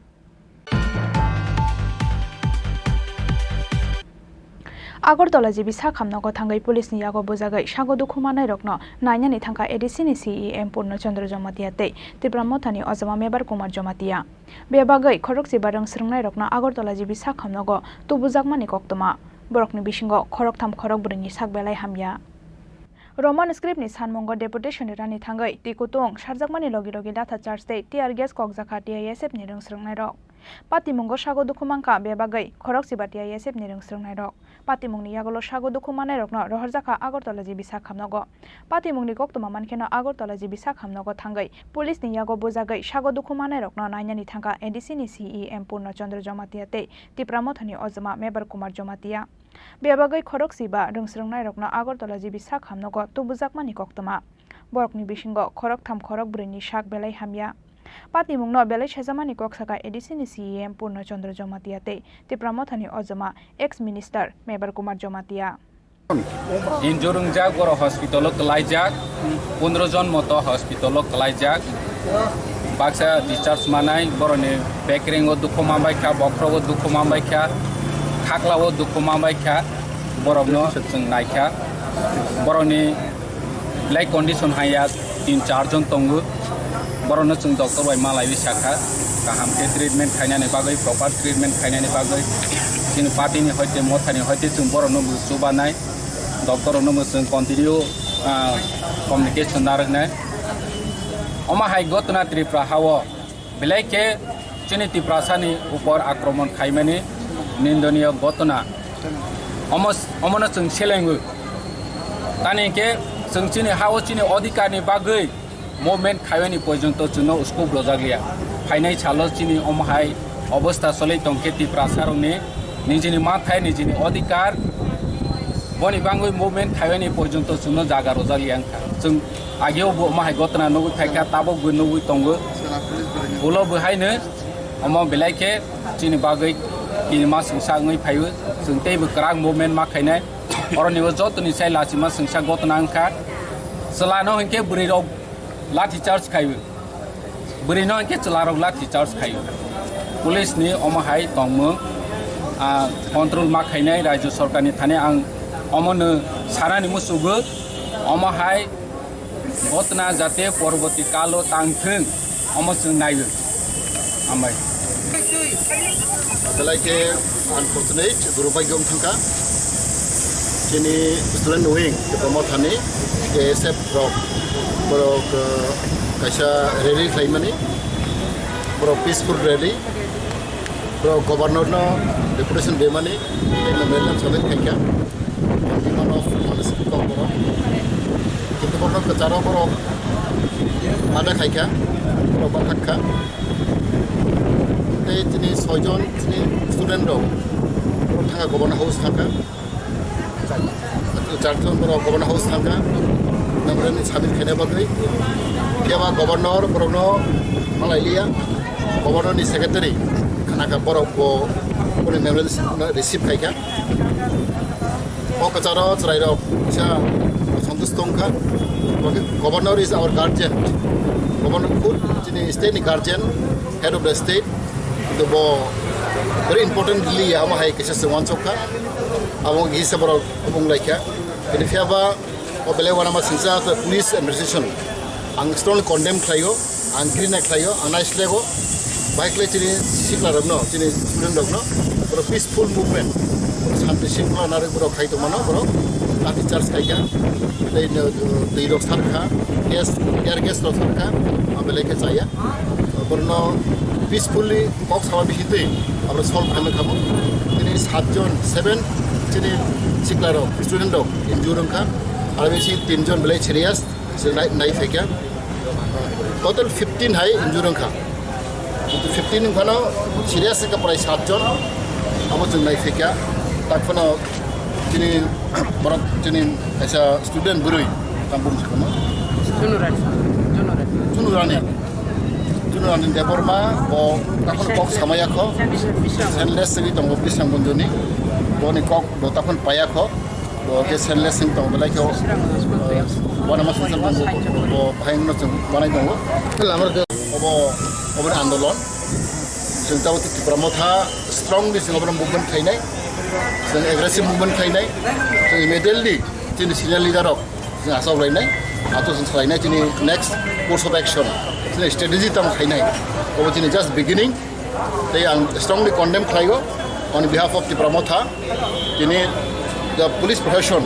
Agartala G B sak hamnogo thangwi police ni yago bujagwi sago dukhu manai rokno nainani thangkha A D C ni C E M Purno Chandra Jamatia tei Tipra Mothani ojama Mebar Kumar Jamatia. Bebagwi khorokchiba rwng swrwngnairokno Agartala G B sak hamnogo tubujakmani koktwma. Borokni bisingo khoroktham khorokbrwini sak belai hamya. Roman script ni sanmungo deputation ni rani thangwi twi kutung sarjakmani logi logi latha charge tei tear gas kokjakha T I S F ni rwng swrwngnairok. Patimungo sago dukhu mankha bebagwi khorokchiba T I S F ni rwng swrwngnairok. Patimungni yagulo sago dukhu manairokno rohorjakha Agartala G B sak hamnogo. Patimungni koktwma mankheno Agartala G B sak hamnogo thangwi police ni yago bujagwi sago dukhu manairokno nainani thangkha A D C ni C E M Purno Chandra Jamatia tei Tipra Mothani ojama Mebar Kumar Jamatia. Bebagwi khorokchiba rwng swrwngnairokno Agartala G B sak hamnogo tubujakmani koktwma. Borokni bisingo khoroktham khorokbrwini sak belai hamya. Patimungno belai sejamani kok saka A D C ni C E M Purno Chandra Jamatia tei Tipra Mothani ojama ex minister Mebar Kumar Jamatia. Injure wngjak, borok hospital o kwlaijak, pondro jon moto hospital o kwlaijak. Baksa discharge manai, borokni bekreng o dukhu manbaikha, bokhorok o dukhu manbaikha, khakla o dukhu manbaikha, borokno chwng naikha. Borokni belai condition haiya, tin char jon tongo. Borokno chwng doctor bai malaiwi sakha, kaham khe treatment khainani bagwi, proper treatment khainani bagwi. Chini party ni hoite, mothani hoite chwng borokno bo chubanai, doctor rokno bo chwng continue, ah, communication narwknai. Omo hai gotona Tripura hao belai khe chini Tiprasani upor akromon khaimani nindoniyo gotona. Omo, omono chwng selengwi. Tani hinkhe chwng chini hao chini odhikarni bagwi movement khaiwani porjonto chwngno scope rwjakliya. Phainai salo chini omo hai obostha choli tongkhe Tiprasarokni nijini mathai, nijini odhikar, boni bagwi movement khaiwani porjonto chwngno jaga rwjakliya wngkha. Chwng ageo bo omo hai gotona nugwi phaikha, tabukbo nugwi tongo. Ulo bo haino omo belai khe chini bagwi kinima swngsa wngwi phaio. Chwng teibo kwrak movement ma khainai. Oroni o jotoni sai lachima swngsa gotona wngkha. Chwlano hinkhe bwrwirok lathi charge khaio. Bwrwino hinkhe chwlarok lathi charge khaio. Police ni omo hai tongmung, ah, control ma khainai rajyo sorkar ni thani ang omono sanani muchugo. Omo hai gotna jate porborti kalo tangthwng, omo chwng naiwi. Hambai. Belai khe unfortunate, durubhagyo wng thangkha. Chini student wing, Tipra Mothani, K S F rok, borok, uh, kaisa rally khlaimani, borok peaceful rally, borok governor no deputation demani, memorandum submit khaikha. Bimano Manas Kokborok. Kintu borok kwcharo borok ada khaikha, borok bathak kha. Tei chini soijon chini student rok borok thangkha governor house thangkha. Charjon borok governor house thangkha. Memorandum submit khaina bagwi. Phiya ba governor borokno malailiya. Governor ni secretary khanakha borok bo boni memorandum receive khaikha. O kwcharo chwrairok kisa santusto wngkha. Governor is our guardian. Governor khud chini state ni guardian, head of the state. Kintu bo very importantly amo hai kisa se wansok kha. Amo kisa borok bung laikha. Bini phiya ba o belai wanama singsa police administration. Ang strongly condemn khlaio, ang ghrina khlaio, ang naislego. Bahai khlai chini sikla rokno, chini student rokno, borok peaceful movement, borok shanti shringkhola narwk borok khai tongmano, borok lathi charge khaikha, tei no, twi rok sarkha, gas, tear gas rok sarkha, ang belai khe chaya. Borokno peacefully kok sama bisingtwi aborok solve khaima khamu. Tini satjon, seven chini sikla rok, student rok injure wngkha, aro bisi tinjon belai serious. Chwng nai, nai phaikha. Total fifteen hai injure wngkha. Kintu fifteen wngphano serious wngkha prai satjon. Abo chwng nai phaikha. Tak phano chini borok chini kaisa student bwrwi. Ang bumung sikamo. Junurani. Junurani. Junurani. Junurani Debbarma, bo takhon kok samaya kho. Senles segi tongo Bisram Gunjuni. Boni kok do takhon paya kho. Bo ke senles sing tongo belai kho. Wana mas sing tongo. Bo bhai no chung banai tongo. Obo, obo ni andolon. Sing tabo Tipra Motha strongly sing obo movement khainai. Sing aggressive movement khainai. Sing immediately chini senior leader rok chini asok lainai, ato chini salainai chini next course of action, chini strategy tamo khainai. Obo chini just beginning. Tei ang strongly condemn khlaio on behalf of Tipra Motha. Chini the police profession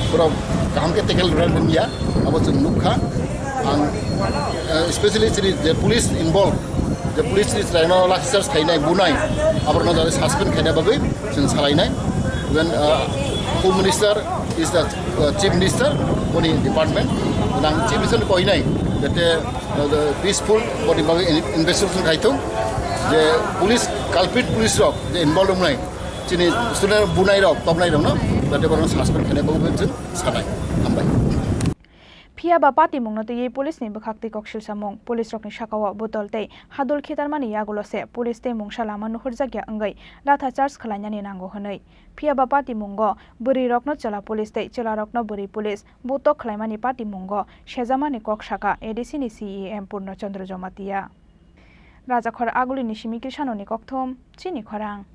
pura kaham khe tackle rwna ya, abo chwng nukha. Ang, eh, especially chini the police involved, the police chini chwraino lathi charge khainai, bunai, aborno jani suspend khaina bagwi chwng salainai. Even, uh, Home Minister is the, uh, Chief Minister, boni department. Ang Chief Minister ni koinai, jate, uh, the peaceful boni bagwi in-, investigation khai thung, je police, culprit police rok je involved wngnai, chini student bunai rok, topnai rok no, jate borok suspend khaina bagwi chwng sanai. Hambai. Phiya ba patimungno twiwi police ni bwkhak twi koksilsamung, police rokni sakao botol tei hadul khitarmani yagulo se police tei mungsa lama nuhurjakya wngwi latha charge khwlainani nango hwnwi. Phiya ba patimungo bwrwi rokno chwla police tei chwla rokno bwrwi police butok khwlaimani patimungo sejamani kok saka A D C ni C E M Purno Chandra Jamatia. Rajakhor Agulini simi Krishanoni kokthum, chini khorang.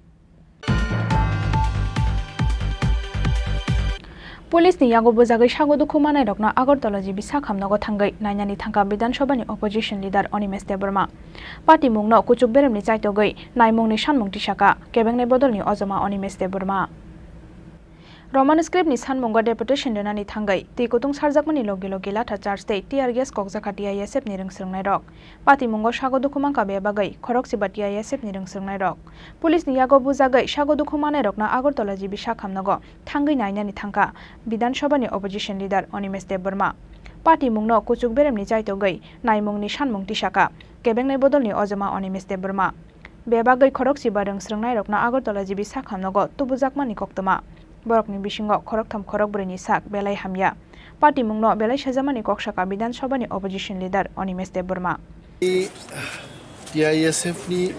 Police ni yago bujagwi sago dukhu manairokno Agartala G B sak hamnogo thangwi nainani thangkha Bidhan Sabha ni opposition leader Animesh Debbarma. Patimungno kuchuk beremni chaitogwi naimungni sanmung tisaka kebengnai bodolni ojoma Animesh Debbarma. Roman script ni sanmungo deputation rwnani thangwi twi kutung sarjakmani logi logi latha charge tei tear gas kokjakha T I S F ni rwngsrwngnairok. Patimungo sago dukhu mankha bebagwi khorokchiba T I S F ni rwngsrwngnairok. Police ni yago bujagwi sago dukhu manairokno Agartala G B sak hamnogo thangwi nainani thangkha Bidhan Sabha ni opposition leader Animesh Debbarma. Patimungno kuchuk beremni chaitogwi naimungni sanmung tisaka kebengnai bodolni ojoma Animesh Debbarma. Bebagwi khorokchiba rwngsrwngnairokno Agartala G B sak hamnogo tubujakmani koktwma. Borokni bisingo khoroktham khorokbrwini sak belai hamya. Patimungno belai sejamani kok saka Bidhan Sabha ni opposition leader Animesh Debbarma. T I S F ni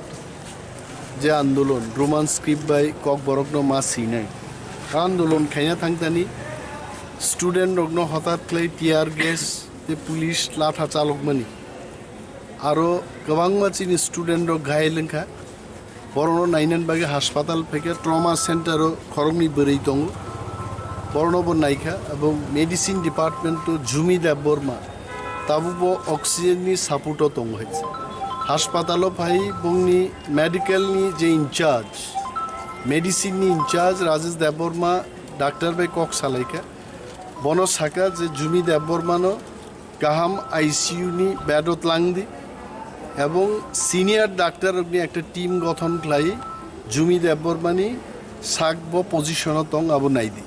je andolon Roman script bai kokborokno ma swinai. Andolon khaina thangtani student rokno hotat khlai tear gas tei police latha chalokmani. Aro kwbangma chini student rok ghayal wngkha. Borokno nainani bagwi haspatal phaikha, trauma center o khoroknwi bwrwi tongo. Borokno bo naikha, abo medicine department o Jumi Debbarma tabukbo oxygen ni support o tongo hai. Haspatalo phai bongni medical ni je in charge, medicine ni in charge Rajesh Debbarma doctor bai kok salaikha. Bono saka je Jumi Debbarmano kaham I C U ni bed o twlangdi, ebong senior doctor rokni ekta team gothon khlai Jumi Debbarmani sak bo position o tong abo naidi.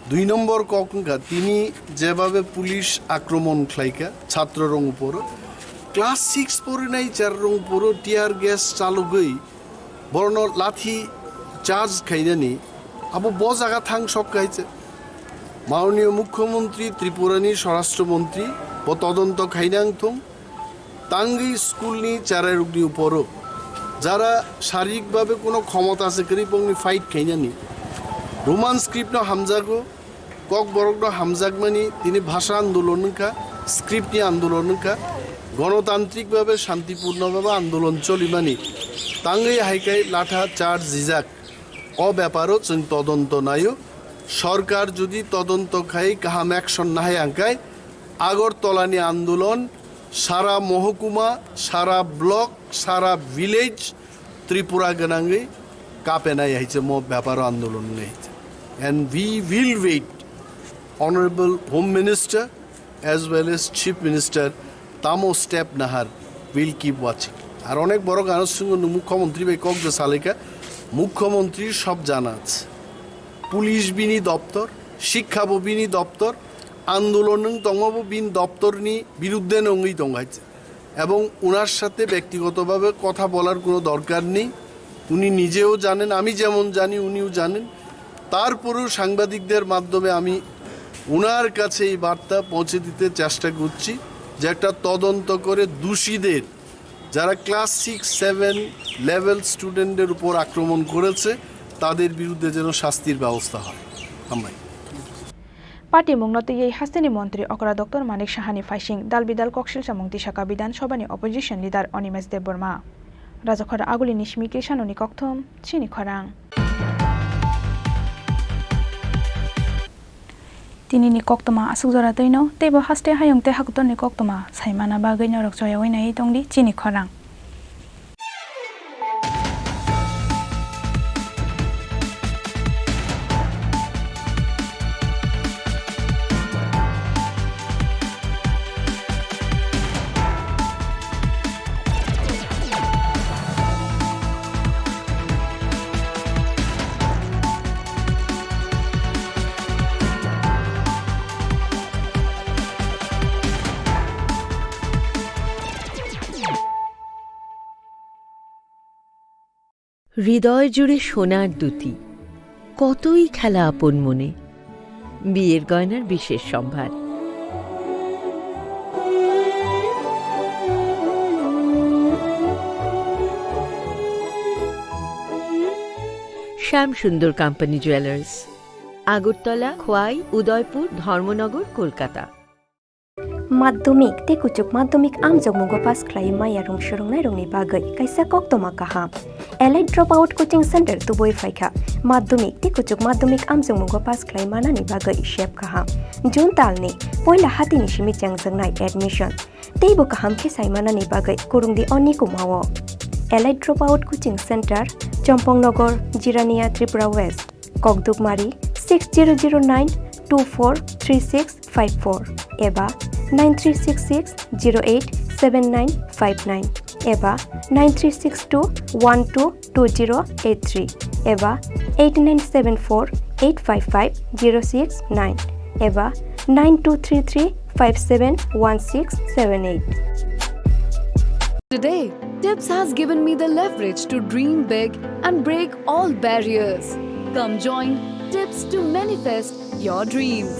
Dui nombor kok wngkha tini jebabe police akromon khlaikha chhatro rong uporo, class six porinai char rong uporo tear gas chalugwi borokno lathi charge khainani abo bo jaga thang sok kaicha. Mananiya Mukhyamantri Tripurani Swarashtra Mantri bo todonto khaina wngthung. Tangwi schoolni cherairokni uporo jara sharikbhabe kuno khomota se kwrwi bongni fight khainani Roman script no hamjago. Kokborokno hamjakmani tini bhasha andolon wngkha, script ni andolon wngkha, gonotantrik babe, shantipurno babe andolon cholimani tangwi hai khe latha charge rijak. O beparo chwng todonto naio. Sorkar jodi todonto khai kaham action nahai angkhai Agartala ni andolon sara mohokuma, sara block, sara village Tripura gwnangwi kapenai hai se mo beparo andolon wngnai hai se. And we will wait, Honorable Home Minister as well as Chief Minister tamo step nahar, we'll keep watching. Ar onek borok ano swngo, nung Mukhyamantri bai kok je salaikha, Mukhyamantri sob jana ache. Police bini doptor, shikkha bo bini doptor, andolon wng tongma bo bini doptorni birudde no wngwi tongo hai se. এবং ওনার সাথে ব্যক্তিগতভাবে কথা বলার কোনো দরকার নেই। উনি নিজেও জানেন, আমি যেমন জানি উনিও জানেন। তারপরেও সাংবাদিকদের মাধ্যমে আমি ওনার কাছে এই বার্তা পৌঁছে দিতে চেষ্টা করছি যে একটা তদন্ত করে দোষীদের, যারা ক্লাস সিক্স সেভেন লেভেল স্টুডেন্টদের উপর আক্রমণ করেছে, তাদের বিরুদ্ধে যেন শাস্তির ব্যবস্থা হয়। হামবাই। Party mungno twiwi hasteni montri okra Doctor Manik Sahani phaising dal bidal koksil chamung tisaka Bidhan Sabhani opposition leader Animesh Debbarma. Rajakhor Agulini simi Krishanoni kokthum, chini khorang. Tinini koktwma aswk jora twino, teibo haste hayung tei hakotorni koktwma saimana bagwi norok choyawi naiwi tongdi chini khorang. হৃদয় জুড়ে সোনার দ্যুতি, কতই খেলা আপন মনে। বিয়ের গয়নার বিশেষ সম্ভার। শ্যাম সুন্দর কোম্পানি জুয়েলার্স, আগরতলা, খোয়াই, উদয়পুর, ধর্মনগর, Kolkata. Madhyamik tei kuchuk madhyamik amjokmungo pass khlai maya rung swrwngnairokni bagwi kaisa koktwma kaham. Elite Dropout Coaching Center tubui phaikha. Madhyamik tei kuchuk madhyamik amjokmungo pass khlai manani bagwi sep kaham. June talni poila hatini simi chengjaknai admission. Teibo kaham khe saimanani bagwi kwrwngdi o nikumao. Elite Dropout Coaching Center, Chompong Nogor, Jirania, Tripura West. Kokdukmari six zero zero nine two four three six five four eba nine three six six zero eight seven nine five nine eba nine three six two one two two zero eight three eba eight nine seven four eight five five zero six nine eba nine two three three five seven one six seven eight. Today, Tips has given me the leverage to dream big and break all barriers. Come join Tips to manifest your dreams.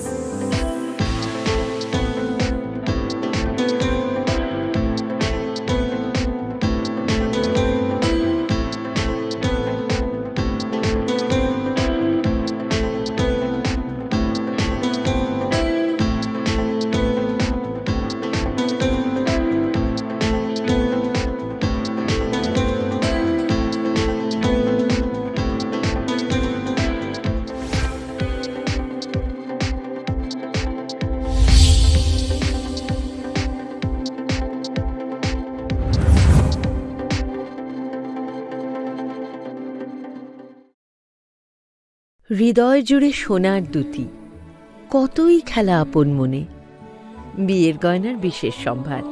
হৃদয় জুড়ে সোনার দ্যুতি, কতই খেলা আপন মনে। বিয়ের গয়নার বিশেষ সম্ভার।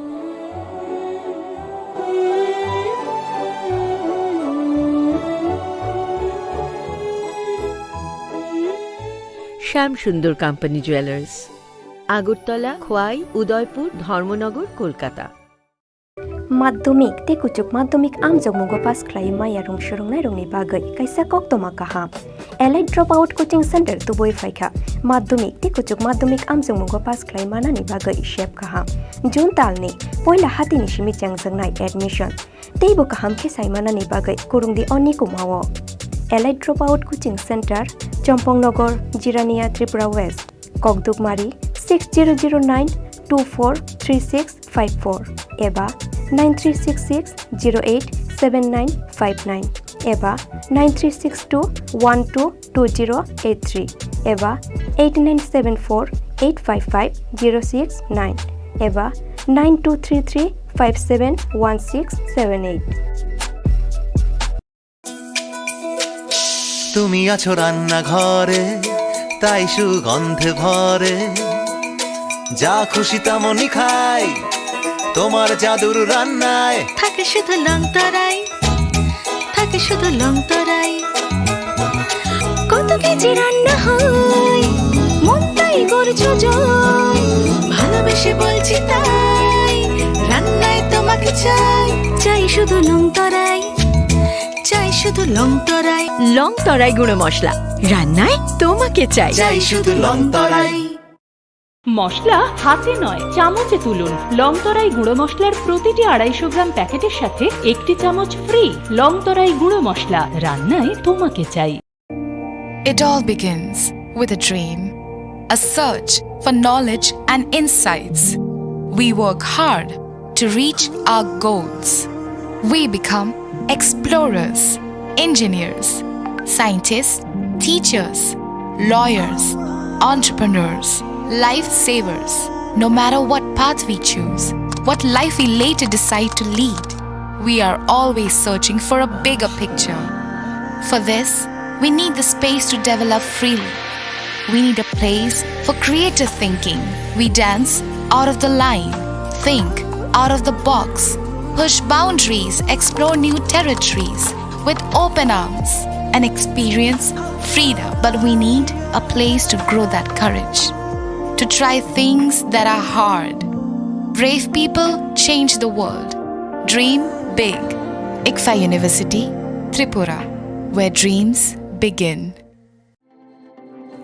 শ্যাম সুন্দর কোম্পানি জুয়েলার্স, আগরতলা, খোয়াই, উদয়পুর, ধর্মনগর, Kolkata. Madhyamik tei kuchuk madhyamik amjokmungo pass khlai maya rung swrwngnairokni bagwi kaisa koktwma kaham. Elite Dropout Coaching Center tubui phaikha. Madhyamik tei kuchuk madhyamik amjokmungo pass khlai manani bagwi sep kaham. June talni poila hatini simi chengjaknai admission. Teibo kaham khe saimanani bagwi kwrwngdi o nikumao. Elite Dropout Coaching Center, Chompong Nogor, Jirania, Tripura West. Kokdukmari six zero zero nine two four three six five four eba nine three six six zero eight seven nine five nine eba nine three six two one two two zero eight three eba eight nine seven four eight five five zero six nine eba nine two three three five seven one six seven eight. তুমি আছো রান্নাঘরে, তাই সুগন্ধে ভরে। যা খুশি তেমনই খাই, তোমার জাদুর রান্নায়। থাকে শুধু লং তরাই, থাকে শুধু লং তরাই। কত কেজি রান্না হয়, মনটাই করছো জয়। ভালোবেসে বলছি তাই, রান্নায় তোমাকে চাই। চাই শুধু লং তরাই, চাই শুধু লং তরাই। লং তরাই গুঁড়ো মশলা, রান্নায় তোমাকে চাই। চাই শুধু লং তরাই। মশলা হাতে নয়, চামচে তুলুন। লংতরাই গুঁড়ো মশলার প্রতিটি আড়াইশো গ্রাম প্যাকেটের সাথে একটি চামচ ফ্রি। লংতরাই গুঁড়ো মশলা, রান্নায় তোমাকে চাই। It all begins with a dream, a search for knowledge and insights. We work hard to reach our goals. We become explorers, engineers, scientists, teachers, lawyers, entrepreneurs, lifesavers. No matter what path we choose, what life we later decide to lead, we are always searching for a bigger picture. For this, we need the space to develop freely. We need a place for creative thinking. We dance out of the line, think out of the box, push boundaries, explore new territories with open arms and experience freedom. But we need a place to grow that courage, to try things that are hard. Brave people change the world. Dream big. ICFAI University, Tripura, where dreams begin.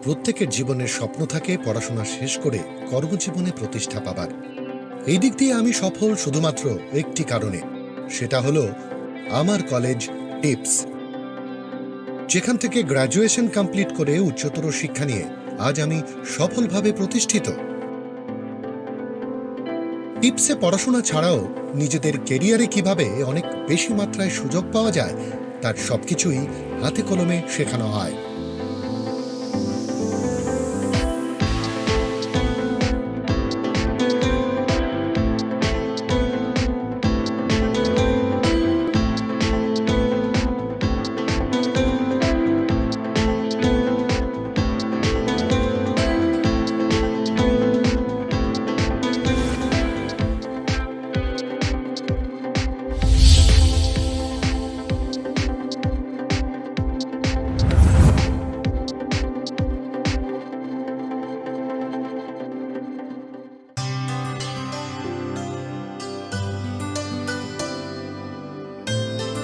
প্রত্যেকের জীবনের স্বপ্ন থাকে পড়াশোনা শেষ করে কর্মজীবনে প্রতিষ্ঠা পাবার। এই দিক দিয়ে আমি সফল শুধুমাত্র একটি কারণে, সেটা হলো আমার কলেজ টিপস, যেখান থেকে গ্র্যাজুয়েশন কমপ্লিট করে উচ্চতর শিক্ষা নিয়ে আজ আমি সফলভাবে প্রতিষ্ঠিত। টিপসে পড়াশোনা ছাড়াও নিজেদের কেরিয়ারে কিভাবে অনেক বেশি মাত্রায় সুযোগ পাওয়া যায়, তার সবকিছুই হাতে কলমে শেখানো হয়।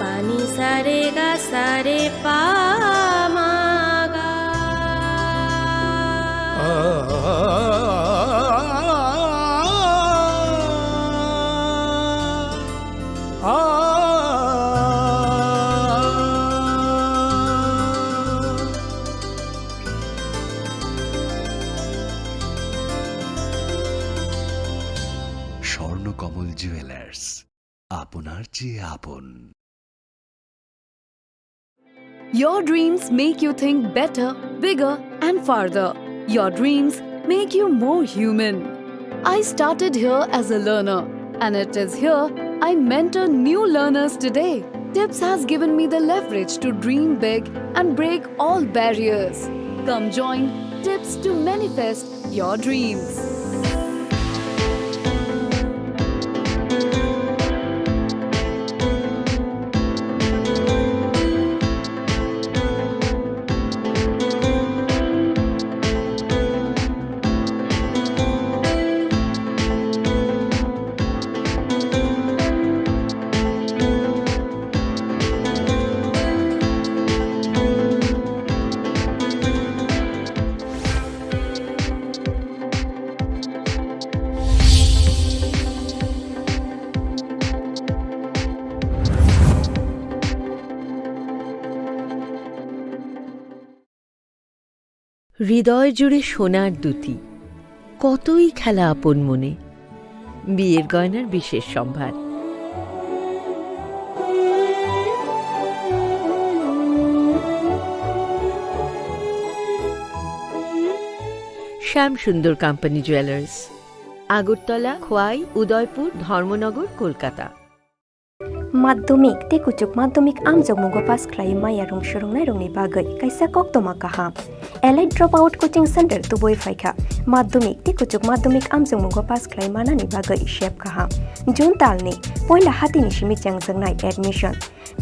Pani sare ga sare pa ma ga. Swarnakamal jewellers, আপনার চেয়ে আপন। Your dreams make you think better, bigger, and farther. Your dreams make you more human. I started here as a learner, and it is here I mentor new learners today. Tips has given me the leverage to dream big and break all barriers. Come join Tips to manifest your dreams. হৃদয় জুড়ে সোনার দ্যুতি, কতই খেলা আপন মনে। বিয়ের গয়নার বিশেষ সম্ভার। শ্যাম সুন্দর কোম্পানি জুয়েলার্স, আগরতলা, খোয়াই, উদয়পুর, ধর্মনগর, Kolkata. Madhyamik tei kuchuk madhyamik amjokmungo pass khlai maya rung swrwngnairokni bagwi kaisa koktwma kaham. Elite Dropout Coaching Center tubui phaikha. Madhyamik tei kuchuk madhyamik amjokmungo pass khlai manani bagwi sep kaham. June talni poila hatini simi chengjaknai admission.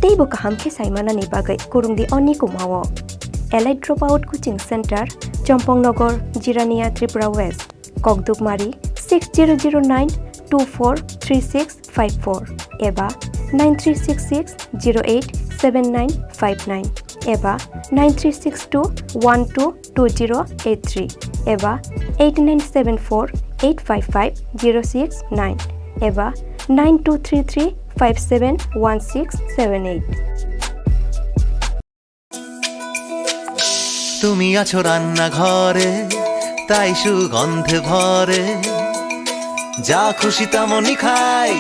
Teibo kaham khe sai manani bagwi kwrwngdi oni kumao. Elite Dropout Coaching Center, Chompong Nogor, Jirania, Tripura West. Kokdukmari six zero zero nine two four three six five four eba nine three six six zero eight seven nine five nine eba nine three six two one two two zero eight three. eba eight nine seven four eight five five zero six nine eba nine two three three five seven one six seven eight. তুমি আছো রান্নাঘরে, তাই সুগন্ধে ভরে। যা খুশি তেমনই খাই,